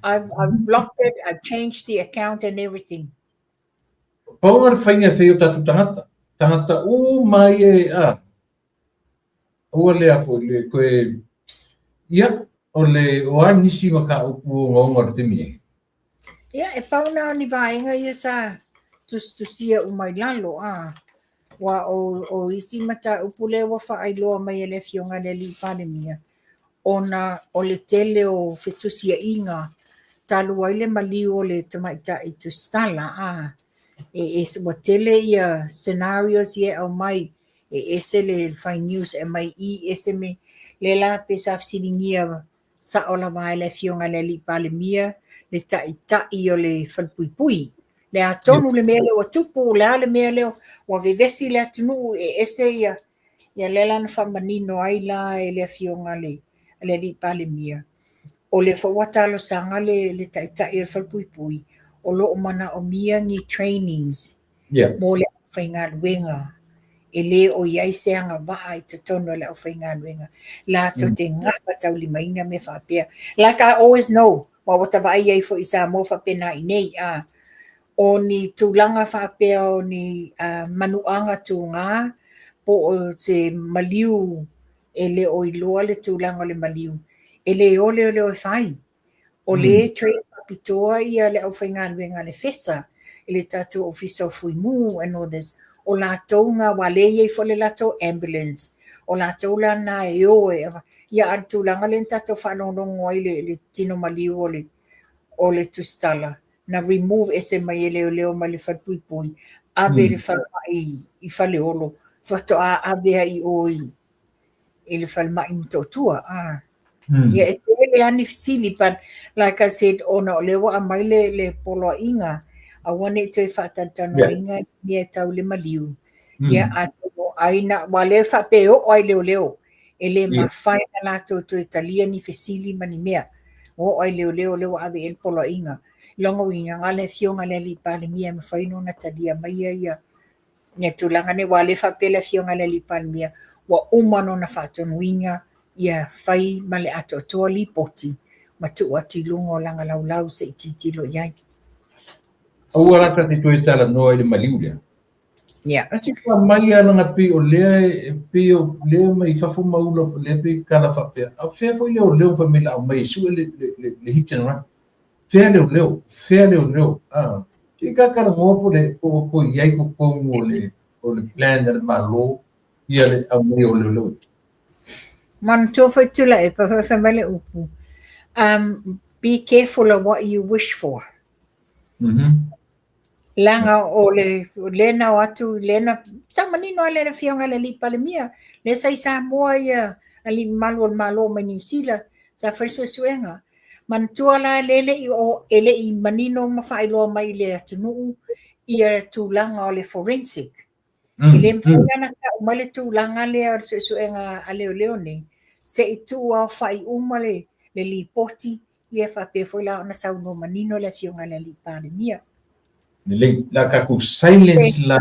I've blocked it, I've changed the account and everything. Pau nga le whainga whai o tātou tangata. Tangata o mai e a. Aua lea foi le koe, ia, o le, o a nisi ma ka upu ogaoga o le taimi nei? Ia, e pau na o ni vaega ia sa tusitusia uma i lalo, a, ua o, o isi mataupu lea ua faailoa mai e le Afioga i le Alii Palemia, ona o le tele o fetusiaiga talu ai le maliu o le tamaitai tusitala, a, e, e, ua tele ia scenarios ia e aumai e ese le fai news e aumai i i, ese me lea la pe sa fesiligia sao lava e le Afioga i le Alii Palemia le taitai o le falepuipui. Le a tonu le mea lea ua tupu, le a le mea lea ua vevesi le atunuu e ese ia, ia lea la na faamanino ai la e le Afioga i le Alii Palemia. O lea foi ua talosaga le, le taitai o le falepuipui, o lo o manaomia ni trainings mo le aufaigaluega e le o i ai se agavaa i totonu o le aufaigaluega latou te gafataulimaina mea faapea. Like I always know, aua ua ta vaai ai foi i Samoa faapena i inei, a, o ni tulaga faapea o ni manuaga tuga po o se maliu e le o iloa le tulaga o le maliu, e le o leoleo e fai. O lea e train faapitoa ia le aufaigaluega a le FESA i le tatou Ofisa o Fuimu and all this, o latou na aua o lea e i ai foi le latou ambulance, o latou la na e o e, ia a o le tulaga lea na tatou faalogologo ai i le tino maliu o le o le tusitala, na remove ese mai e leoleo mai le falepuipui, ave i le falemai i Faleolo, faatoa ave ai i o i i le falemai i Motootua. Ah. Ia e tele lava ni fesili, but like I said, ona o lea ua aumai le, le poloaiga, aua ne i toe faatalatalanoaina mea tau le maliu. Ia atonu ai na, aua o lea e faapea e oo lava i leoleo, e le mafai ona latou toe talia ni fesili ma ni mea. Ua oo lava i leoleo lea ua ave i ai le poloaiga. Lona uiga, na o le Afioga i le Alii Palemia e mafai ona talia maia ia ia tulaga nei, aua o lea e faapea le Afioga i le Alii Palemia, ua uma ona faatonuina ia fai ma le atoatoa lipoti ma tuu atu i luga o lana laulau se i tilotilo i ai. Aua la ta te toe talanoa i le maliu lea. Yeah. A si fa mai a langa pei o lea e pei o lea mai fafo ma ula lea pei kala faapea. A fea foi lea o leo fa mai la mai su le le le, le hit and run. Fea leoleo, fea leoleo, a. Ke ka talanoa po le po po i ai totonu o le o le plan a le Malo ia le aumai o leoleo. Manatua foi Tuilaepa, fai mai le upu, be careful of what you wish for. Leaga o le lea na o atu, lea na faamanino lava e le Afioga i le Alii Palemia, lea sa i Samoa ia alii mamalu o le Malo mai Niu Sila, sa fai suesuega. Manatua la le le i o e le i manino ma faailoa mai i le atunuu ia tulaga o le forensic. E le mafai ona tau mai le tulaga lea o le suesuega a leoleo nei, se i tuuaofai uma le lipoti ia faapea foi la ona saunoa manino le Afioga i le Alii Palemia. Lelei, la tatou silence la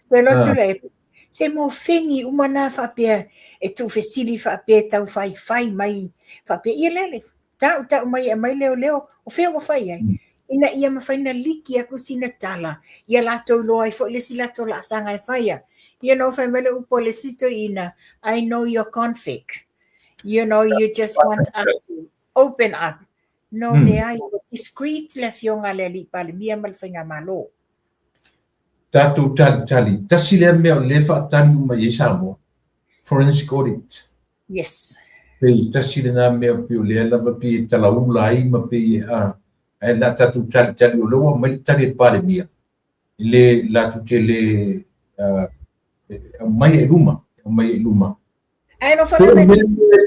Te lotu le se mofeni uma na faapea e tuufesili faapea e taufaifai mai faapea ia lele tautau mai e aumai leoleo o fea ua fai ai ina ia mafai ona liki atu sina tala ia latou iloa ai foi le isi latou laasaga e faia. You know, fai mai le upu a le isi toeaina, I know your config. You know, you just want us to open up. No, leai, ua discreet le Afioga a le Alii Palemia ma le Faigamalo. Tatou talitali, tasi lea mea o lea e faatali uma i ai Samoa, forensic audit. Yes. Pei tasi lena mea pei o lea lava pei e talaula ai ma pei e a, ae la tatou talitali o lea ua aumai le tali a le Palemia, e le latou te le aumai i luma, aumai i luma. Ae no whare mai.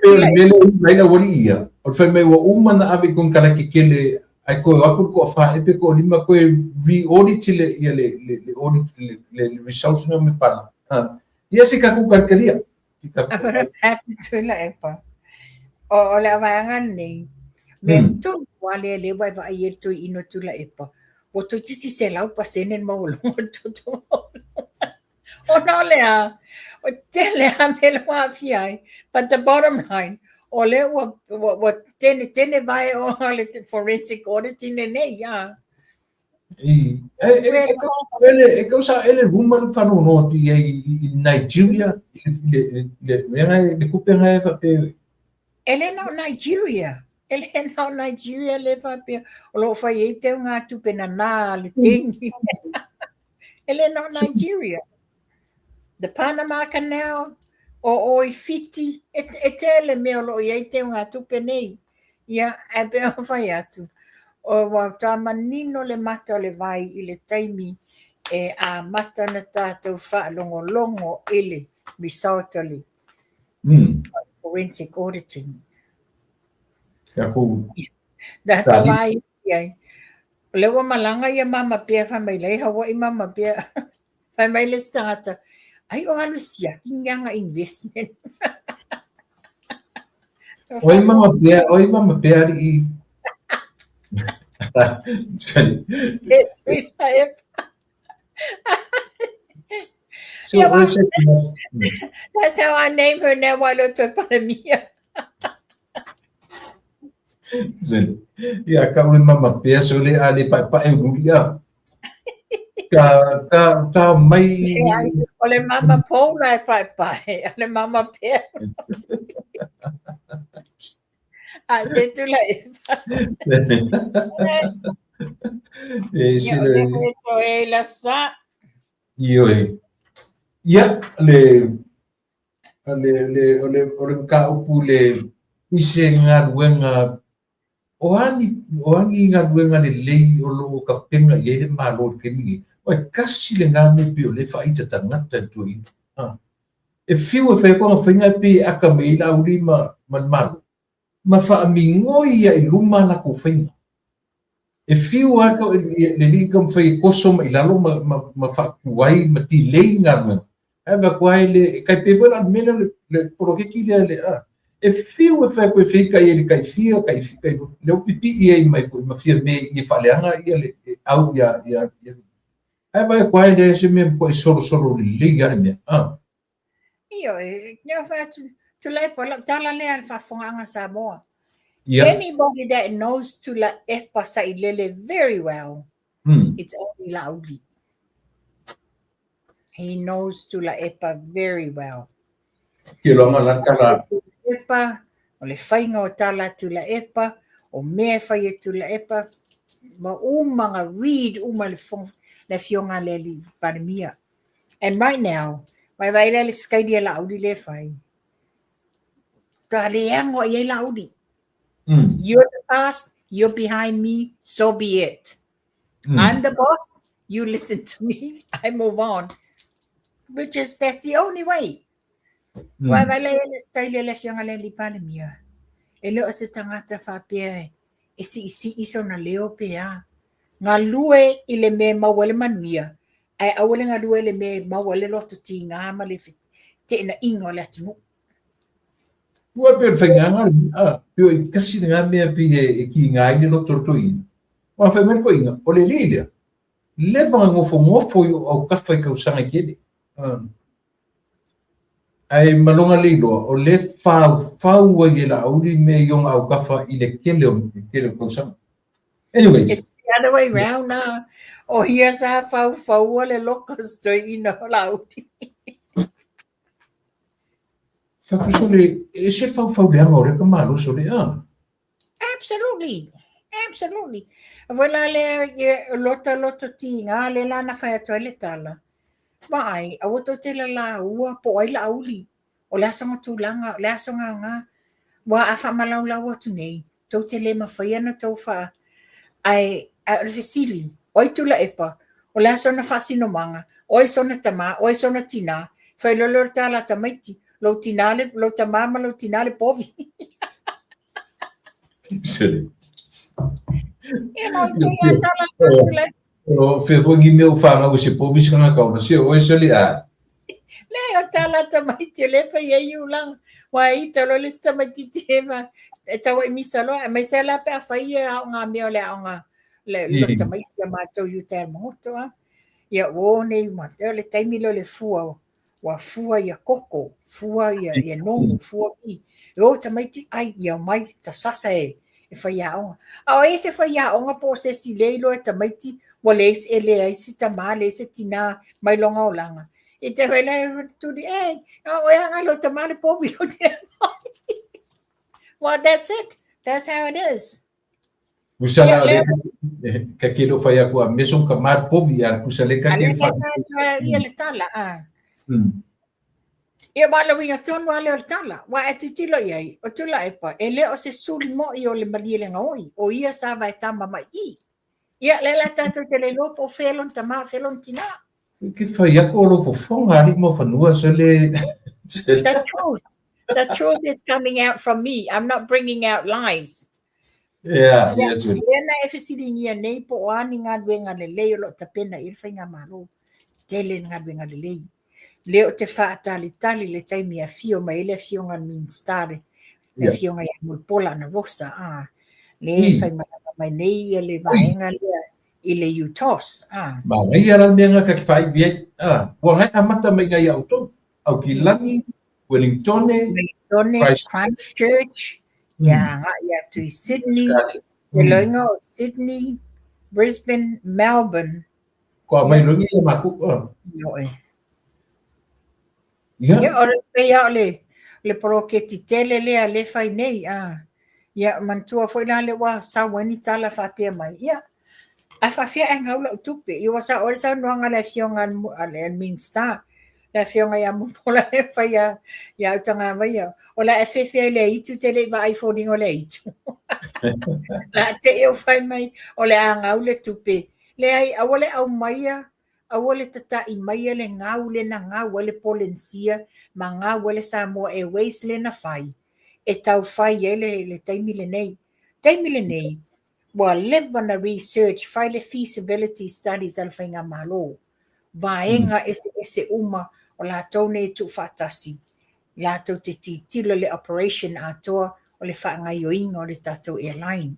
Pei o le mea lea e mai le aualii ia, o le fai mai ua uma ona ave i konekarate tele ae toe o atu le toafa ea pe toalima toe re-audit le, ia le, le, le audit, le, le, le results na me pala. Ha. Ia se tatou talitalia. O, o le vaega lenei, mea tonu lava lea lea ua e vaai ai le toeaina o Tuilaepa, ua toeitiiti 100% le maualuga o le toto maualuga. Ona o le a, o tele lava mea lea ua aafia ai. But the bottom line, o lea ua, ua, ua tenetene vae o le forensic auditing lenei, a. E, e, e, e, e kau sa ele ruma le whanono atu i ai i Nigeria, i le, le, le, le, le kupe ngai whape. E le na o Nigeria. E le na o Nigeria le faapea. O lo o fai ai teugatupe nanā a le teini. E le na o Nigeria. The Panama Canal, o o i Fiti, e, e tele mea o lo o i ai teugatupe nei. Ia, ae pei ona fai atu, o ua matua manino le mata o le vai i le taimi e amata ona tatou faalogologo i le result o le forensic auditing. Tatou Da ta vai i ai. O lea ua malaga ia Mama Pea fai mai la e i Hawaii Mama Pea. Fai mai le isi tagata, ai o alu e siaki ni ana investment. Oi Mama Pea, oi Mama Pea alii. So, yeah, well, that's how I name her now while o toe Palemia. Zeli. Ia, ka ule mama pea, so le a le pae pae uli a. Ka, ka, ka mai... O le mama poula e pae pae, o le mama pea. A se tula e. E sile. E la sa. Ioe. Ia, le le le o le o le mataupu le i se galuega o a ni o a ni galuega lelei o lo o tapena i ai le Malo i le taimi nei. Ua e tasi lena mea pei o lea e faaita tagata i le toeaina. E fiu e fai atu ana faiga pei e aka mai ai le auli ma ma le Malo ma faamigoi ia i luma a latou faiga. E fiu lava le alii taumafai e toso mai i lalo ma, ma, ma faatuai ma delay galuega. Ae avatu lava e le, e tai pei foi la o le mea lea o le, le poloketi lea le, a, e fiu e fai atu e feitai ai i le tai fia, tai, tai, lea ua pipii ai mai foi ma fia mea i e faaleaga ia le e au ia, ia, ia. Ae vaai atu lava e leai se mea e matuai solosolo lelei lava le mea, a. Ioe, ua fai atu, Tuilaepa, o lau tala lea i le faafofogaaga a Samoa. Anybody that knows Tuilaepa Sailele very well, it's only Laauli. He knows Tuilaepa very well. Ke loa la tala. Tuilaepa, o le faiga o tala a Tuilaepa, o mea e fai e Tuilaepa, ma uma na read uma le, le afioga a le alii Palemia. And right now, vaivai lea le sikaili a Laauli lea e fai. Matua le ago i ai Laauli. You're the past, you're behind me, so be it. I'm the boss, you listen to me, I move on. Which is, that's the only way. Vaivai lea le sikaili a le afioga a le alii Palemia. E le o se tagata faapea e siisii sona leo pe a. Galue i le mea e maua ai le manuia, ae aua le galue i le mea e maua ai le loto tiga ma le feteenaiga o le atunuu. Ua pei o le faigaga a, pei o i kasi lena mea pei e kiga ai le loto o le toeaina. Aua fai mai le toeaina, o le alii lea, leva ona nofonofo i ou autafa i tausaga e tele. Ae ma lona le iloa, o lea e faufau ai e Laauli mea i ona autafa i le tele o tele o tausaga. Anyways. It's the other way round na. O ia sa faufaua le loko o se toeaina o Laauli. Fai sole, e se faufau leaga o lea tamālo sole, a? Absolutely. Absolutely. Voi la lea lota loto tiga le la na fai atu ai le tala. Vaai, aua tou te lalaua po o ai Laauli. O le a sona tulaga, o le a sona aoga. Aua a faamalaulau atu nei, tou te le mafaia ona tou faa... Ae, ae o le fesili, o ai Tuilaepa? O le a sona faasinomaga? O ai sona tama? O ai sona tinā? Fai loa lea o le tala a tamaiti, lou tinā le, lou tama ma lou tinā le povi. Sele. Ia na o tui a tala a Tuilaepa. O fea foi ni mea o whanau e se povi se kanga kauna se oe sele a. Leai o tala a tamaiti o lea e fai ai ulaga. Ua ita loa le isi tamaititi e ma e tau ai misa loa aemaise la pe a fai ia aoga mea o le aoga le le tamaiti a matou i uta i Alamagoto a. Ia ua o nei ma o le taimi lea o le fua ua fua ia koko, fua ia, ia nonu, fua i. E o tamaiti ai, ia omai ta sasa e, e faiaoga. A o ai se faiaoga po o se isi le iloa e tamaiti, ua leai, e leai se tamā, leai se tinā mai lona olaga. E te whai lai tuli, e, a oe anga lo tamā le povi lo te Well, that's it. That's how it is. Kusa la le ka ke lo fai aku a meso ka mar povi a kusa le ka ke fa. Ia le tala a. Ia wa le winga tonu a le o le tala. Wa e titilo i ai o Tuilaepa e le o se suli moi o le malie le gaoi o ia sa va e tama mai i. Ia le la tatou te le iloa po o fea lona tama o fea lona tina. Ke fai aku o lo fofoga alii ma fanua se le The truth. The truth is coming out from me. I'm not bringing out lies. Yeah, yeah, yeah. Lea na e fesiligia nei po o a ni galuega lelei o lo o tapena i ai le faigamalo. Tele ni galuega lelei. Lea ou te faatalitali i le taimi e afio mai ai le afioga i le Minisita le afioga ia Mulipola Anarosa, a, lea e faimalaga mai nei ia le vaega lea i le UTOS, a. Manaia la le mea lena ta te faaivi ai, a, ua nai amata mai nai a outou, Aukilagi, Wellingtone, Wellingtone, Christchurch, ia agai atu i Sydney, le loiga o Sydney, Brisbane, Melbourne. Ko aumai loa ia matou, a. Ioe. Ia. Ia, o le pei lava o le, le poloketi tele lea le fai nei, a. Ia, manatua foi la lea ua sau ai ni tala faapea mai, ia, a faafefea ae gau lau tupe. Ia ua sao ai le saunoaga a le afioga a le Minisita, le afioga ia Mulipola e fai ia, ia Autagavaia, o le a e fefe ai i le aitu, te le i vaai i foliga o le aitu. La te i o fai mai, o le a gau le tupe. Leai, aua le aumaia Aua le tata'i maia le gau lea na gau ai le Polenisia ma gau ai le Samoa Airways lea na fai e tau fai ai le, le taimi lenei. Taimi lenei, ua leva na research, fai le feasibility studies a le Faigamalo. Vaega eseese uma o latou nei e tuufaatasi, latou te tilotilo i le operation atoa o le faagaoioiga o le tatou airline.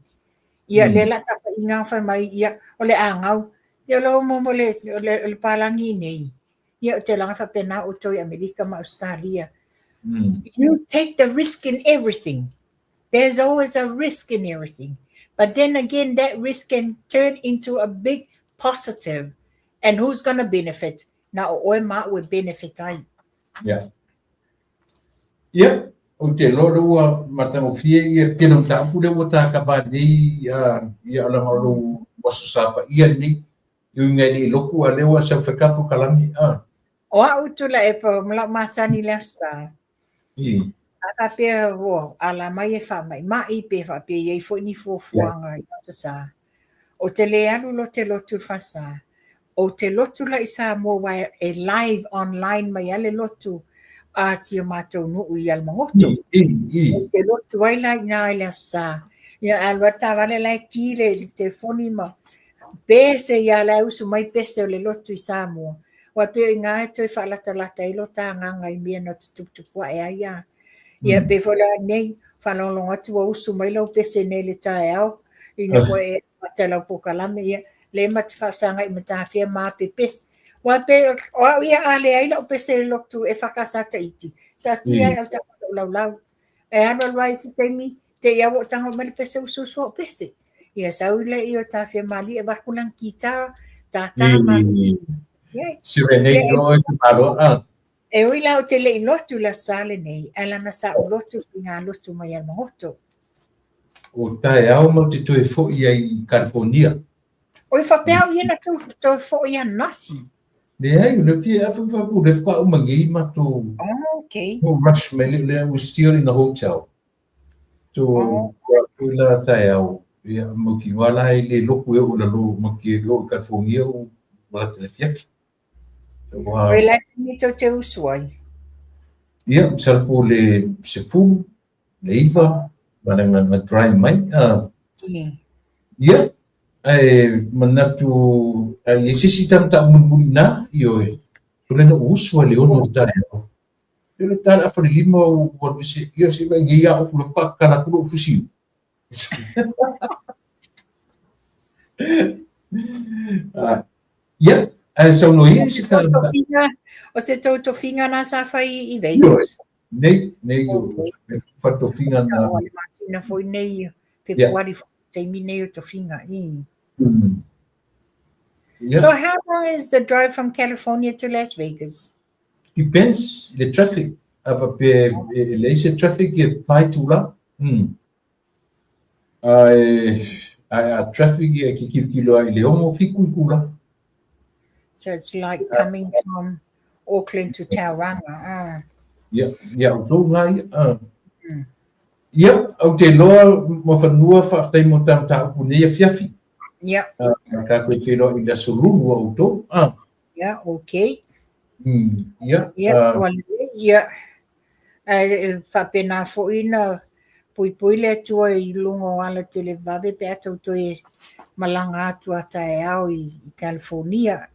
Ia, lea la tafaiga fai mai, ia, o le a gau. Ia, o le mo le, o le, o le palagi nei. Ia, ou te laga faapena outou i Amerika ma Ausetalia. You take the risk in everything. There's always a risk in everything. But then again, that risk can turn into a big positive. And who's going to benefit? Na o oe ma au e benefit ai. Yeah. Ia, ou te iloa lea ua matagofie ia le tele o mataupu lea ua ta kava nei ia leaga o lou Aso Sa paia lenei, e uiga e le i lotu a o lea ua sau fai ka polokalame. O au Tuilaepa ma lau masani i le Aso Sa. A faapea ua ala mai e faamaimai pe faapea e i ai foi ni fuafuaga i le Aso Sa. Ou te le alu loa te lotu i le falesa. Ou te lotu la i Samoa aua e live online mai lava le lotu a si o matou nuu i Alamagoto. Ou te lotu ai la i ina i le Aso Sa. Ia ae alu atu taavale la e ki le telefoni ma pese ia la e usu mai pese o le lotu i Samoa. Aua e pei o i ina e toe faalatalata ai lota agaga i mea na te tuputupu ae ai a. Ia pei foi la nei, faalogologo atu ua usu mai lau pese nei i le taeao ina ua e amata i lau polokalame, ia lea ma te faafesagai ma tafea ma ape pese. Aua pei o au ia a leai lau pese i le lotu EFKS a Tahiti, taatia ai au tago i lou laulau. Ae alu alu ai i se taimi, te i lava ua ou tago mai le pese usuusu au pese. Ia sau lea o tafea malie avatu lana kitara, tātā ma. Serenade oe se malo. E ui la ou te le i lotu i le Aso Sa lenei, ae leaga sa ou lotu i ngā lotu mai Alamagoto. O taeao matou te toe foi ai i California. Oi faapea au ia na tou toe foi ananafi. Leai, o lea ou te afa faapea o lea faatoa uma nei matou. Oh, okay. No rush mai le lea we still in the hotel. So, oh. Foi la taeao, ia mautinoa la e le lotu e oo i lalo, matou te oo i California o lata i le afiafi. Oi la taimi tou te usu ai? Ia, masalo po o le 10, le 9, ma le na drive mai. Ia, ae manatu, a i ai se isi taumatau mulimuli i ina, ioe, o lea na ou usu lava i le 6 o le taeao. Ia o le ta le afa i le 5 ua alu ese, ia se i vaai nei a ofu lava tatala atu lou fusiu. Ia, ae saunoa ia i se tala. O se tou tofiga na sa fai i Vegas? Nei, nei, o fai tofiga na. O le masina foi nei, Fepuari foi, taimi nei o tofiga. Yeah. So how long is the drive from California to Las Vegas? Depends i le traffic. A faapea e leai se traffic e fa itula. Ae, ae a traffic ia ke kilokilo ai i le 6, 7 itula. So it's like coming from Auckland to Tauranga. Ah. Ia, ia, o tou ngā ia. Ah. Ia, ou te loa Muafanua faafetai mo ta mataupu nei afiafi. Ia. Uh, ka koe whenua i le aso lulu a outou. Ah. Ia, okay. Ia. Ia, ua lelei, ia. Ae faapena foi na puipui le Atua i luga o ala televave pe a tou toe malaga atu a taeao i California.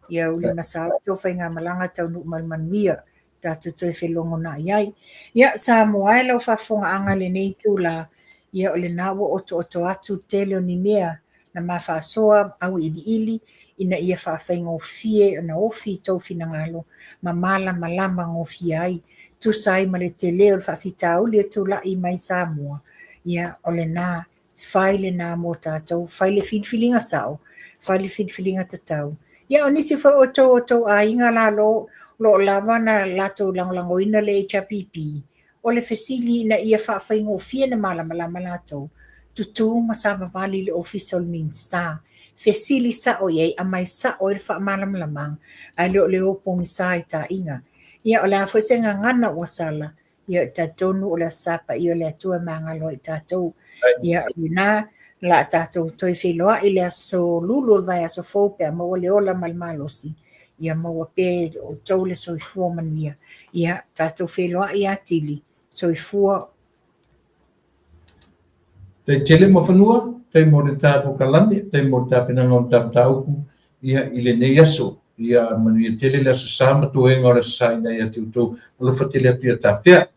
Ia uli masaoto faigamalaga taunuu mai le manuia tatou toe felogonai ai. Ia Samoa e lau faafofogaaga i lenei itula, ia o lena ua otooto atu tele o ni mea na ma faasoa auiliili ina ia faafaigofie ona ofi i tou finagalo ma malamalama gofie ai, tusa ai ma le tele o le faafitauli e tulai mai Samoa, ia o lena fai lena mo tatou, fai le filifiliga sao, fai le filifiliga tatau. Ia o nisi foi o outou o tou aiga la lo o lava na latou lagolagoina le HRPP, o le fesili ina ia faafaigofie na malamalama latou, tutū ma savavali i le ofisa o le Minisita, fesili sao i ai, aumai sao ai le faamalamalamaga, ae le o le o pogisa i taaiga. Ia o le a foi se gagana ua sala, ia e talitonu o le Aso Sa Paia o le Atua e magalo ai i tatou. Ia o lena, o le a tatou toe feiloai i le aso Lulu o le vaiaso fou pe a maua le ola ma le malosi, ia maua pea e outou le soifua manuia. Ia tatou feiloai atili, soifua. Tai tele Muafanua, tai mo le ta polokalame, tai mo le tapenaga o le ta mataupu, ia i lenei aso. Ia manuia tele le Aso Sa ma toega o le Aso Sa ina ia te outou alofa tele atu ia tafea.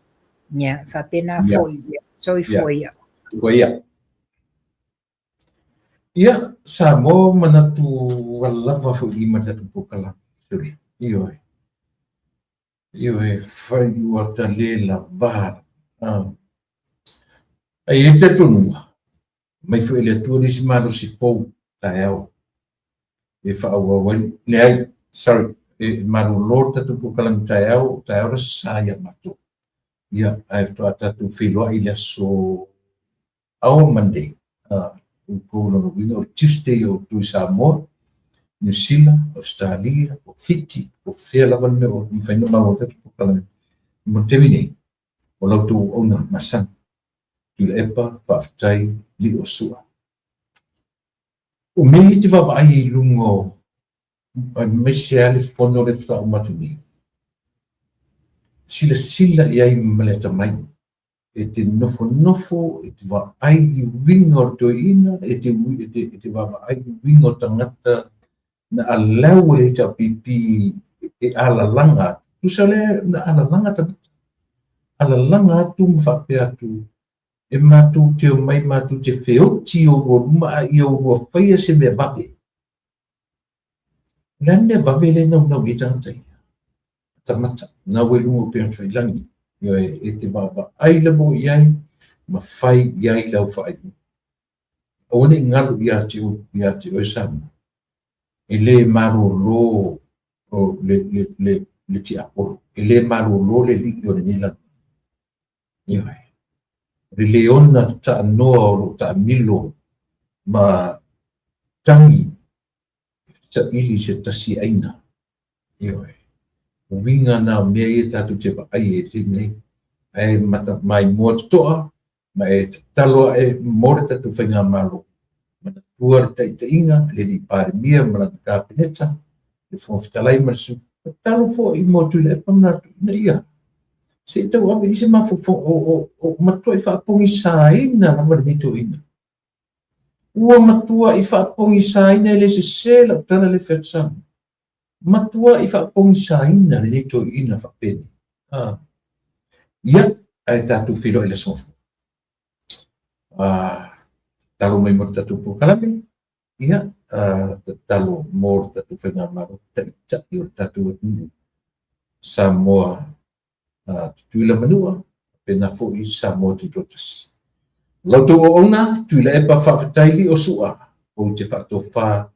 Ia, faapena foi, ia, soifua ia. Soifua ia. Ia, Samoa manatu ua lava foi i ma le tatou polokalame. Sorry. Ioe. Ioe, fai ua ta le lava. Ah. Ai e te talitonuga, mai foi e le Atua le isi malosi fou taeao e faaauau ai. Leai, sorry, e malolo le tatou polokalame taeao, taeao le Aso Sa ia matou. Ia, ae faatoa tatou feiloai i le aso Aoa Monday, outou lona uiga o le Tuesday o outou i Samoa, Niu Sila, Ausetalia, o Fiti, po o fea lava le mea o mafai ona maua ai tatou polokalame. Mo le taimi nei, o la outou auauna masani. Tuilaepa, faafetai, lio sua. O mea ia e te vaavaai ai i luga o aemaise lava le fono lea faatoa uma atu nei. Silasila i ai ma le atamai, e te nofonofo, e te vaai i uiga o le toeaina, e te, e te, e te vaavaai i uiga o tagata na alau e le HRPP e alalaga atu. Tusa lea na alalaga tagata. Alalaga atu ma faapea atu, e matou te omai matou te feoti i oulua luma a ia oulua faia se mea vave. O le a le mea vave lea e naunau i ai tagata ia? Matamata, na ua i luga o upega tafailagi. Ioe, e te vaavaai lava oe i ai ma fai i ai lau faaiuga. Aua ne i galo ia te ia te oe Samoa, e le malolo o le, le, le, le tiapolo, e le malolo le alii o lenei lalolagi. Ioe. O le leona taanoa o lo o taamilo ma tagi saili se tasi e aina. Ioe. O uiga na o mea ia tatou te vaai ai i le taimi nei. Ae maimoa totoa ma e tatalo ae mo le tatou faigamalo. Manatua le taitaiga a le Alii Palemia ma lana Kapeneta, le Fofoga Fetalai ma le Sui. Tatalo foi mo Tuilaepa ma latou ina ia se i tau ave i se mafaufauga o matuai faapogisaina lava lenei toeaina. Ua matuai faapogisaina, e le sese lau tala lea e fai atu Samoa. Matuai faapogisaina lenei toeaina faapenei. Ah. Ia, ae tatou feiloai i le aso gafua. Ah, tatalo mai mo le tatou polokalame. Ia, ah, tatalo mo le tatou faigamalo, taitai o le tatou atunuu. Samoa Tutuila Manua, faapena foi Samoa Tutoatasi. La outou auauna, Tuilaepa faafetai Lio Sua, ou te faatofa.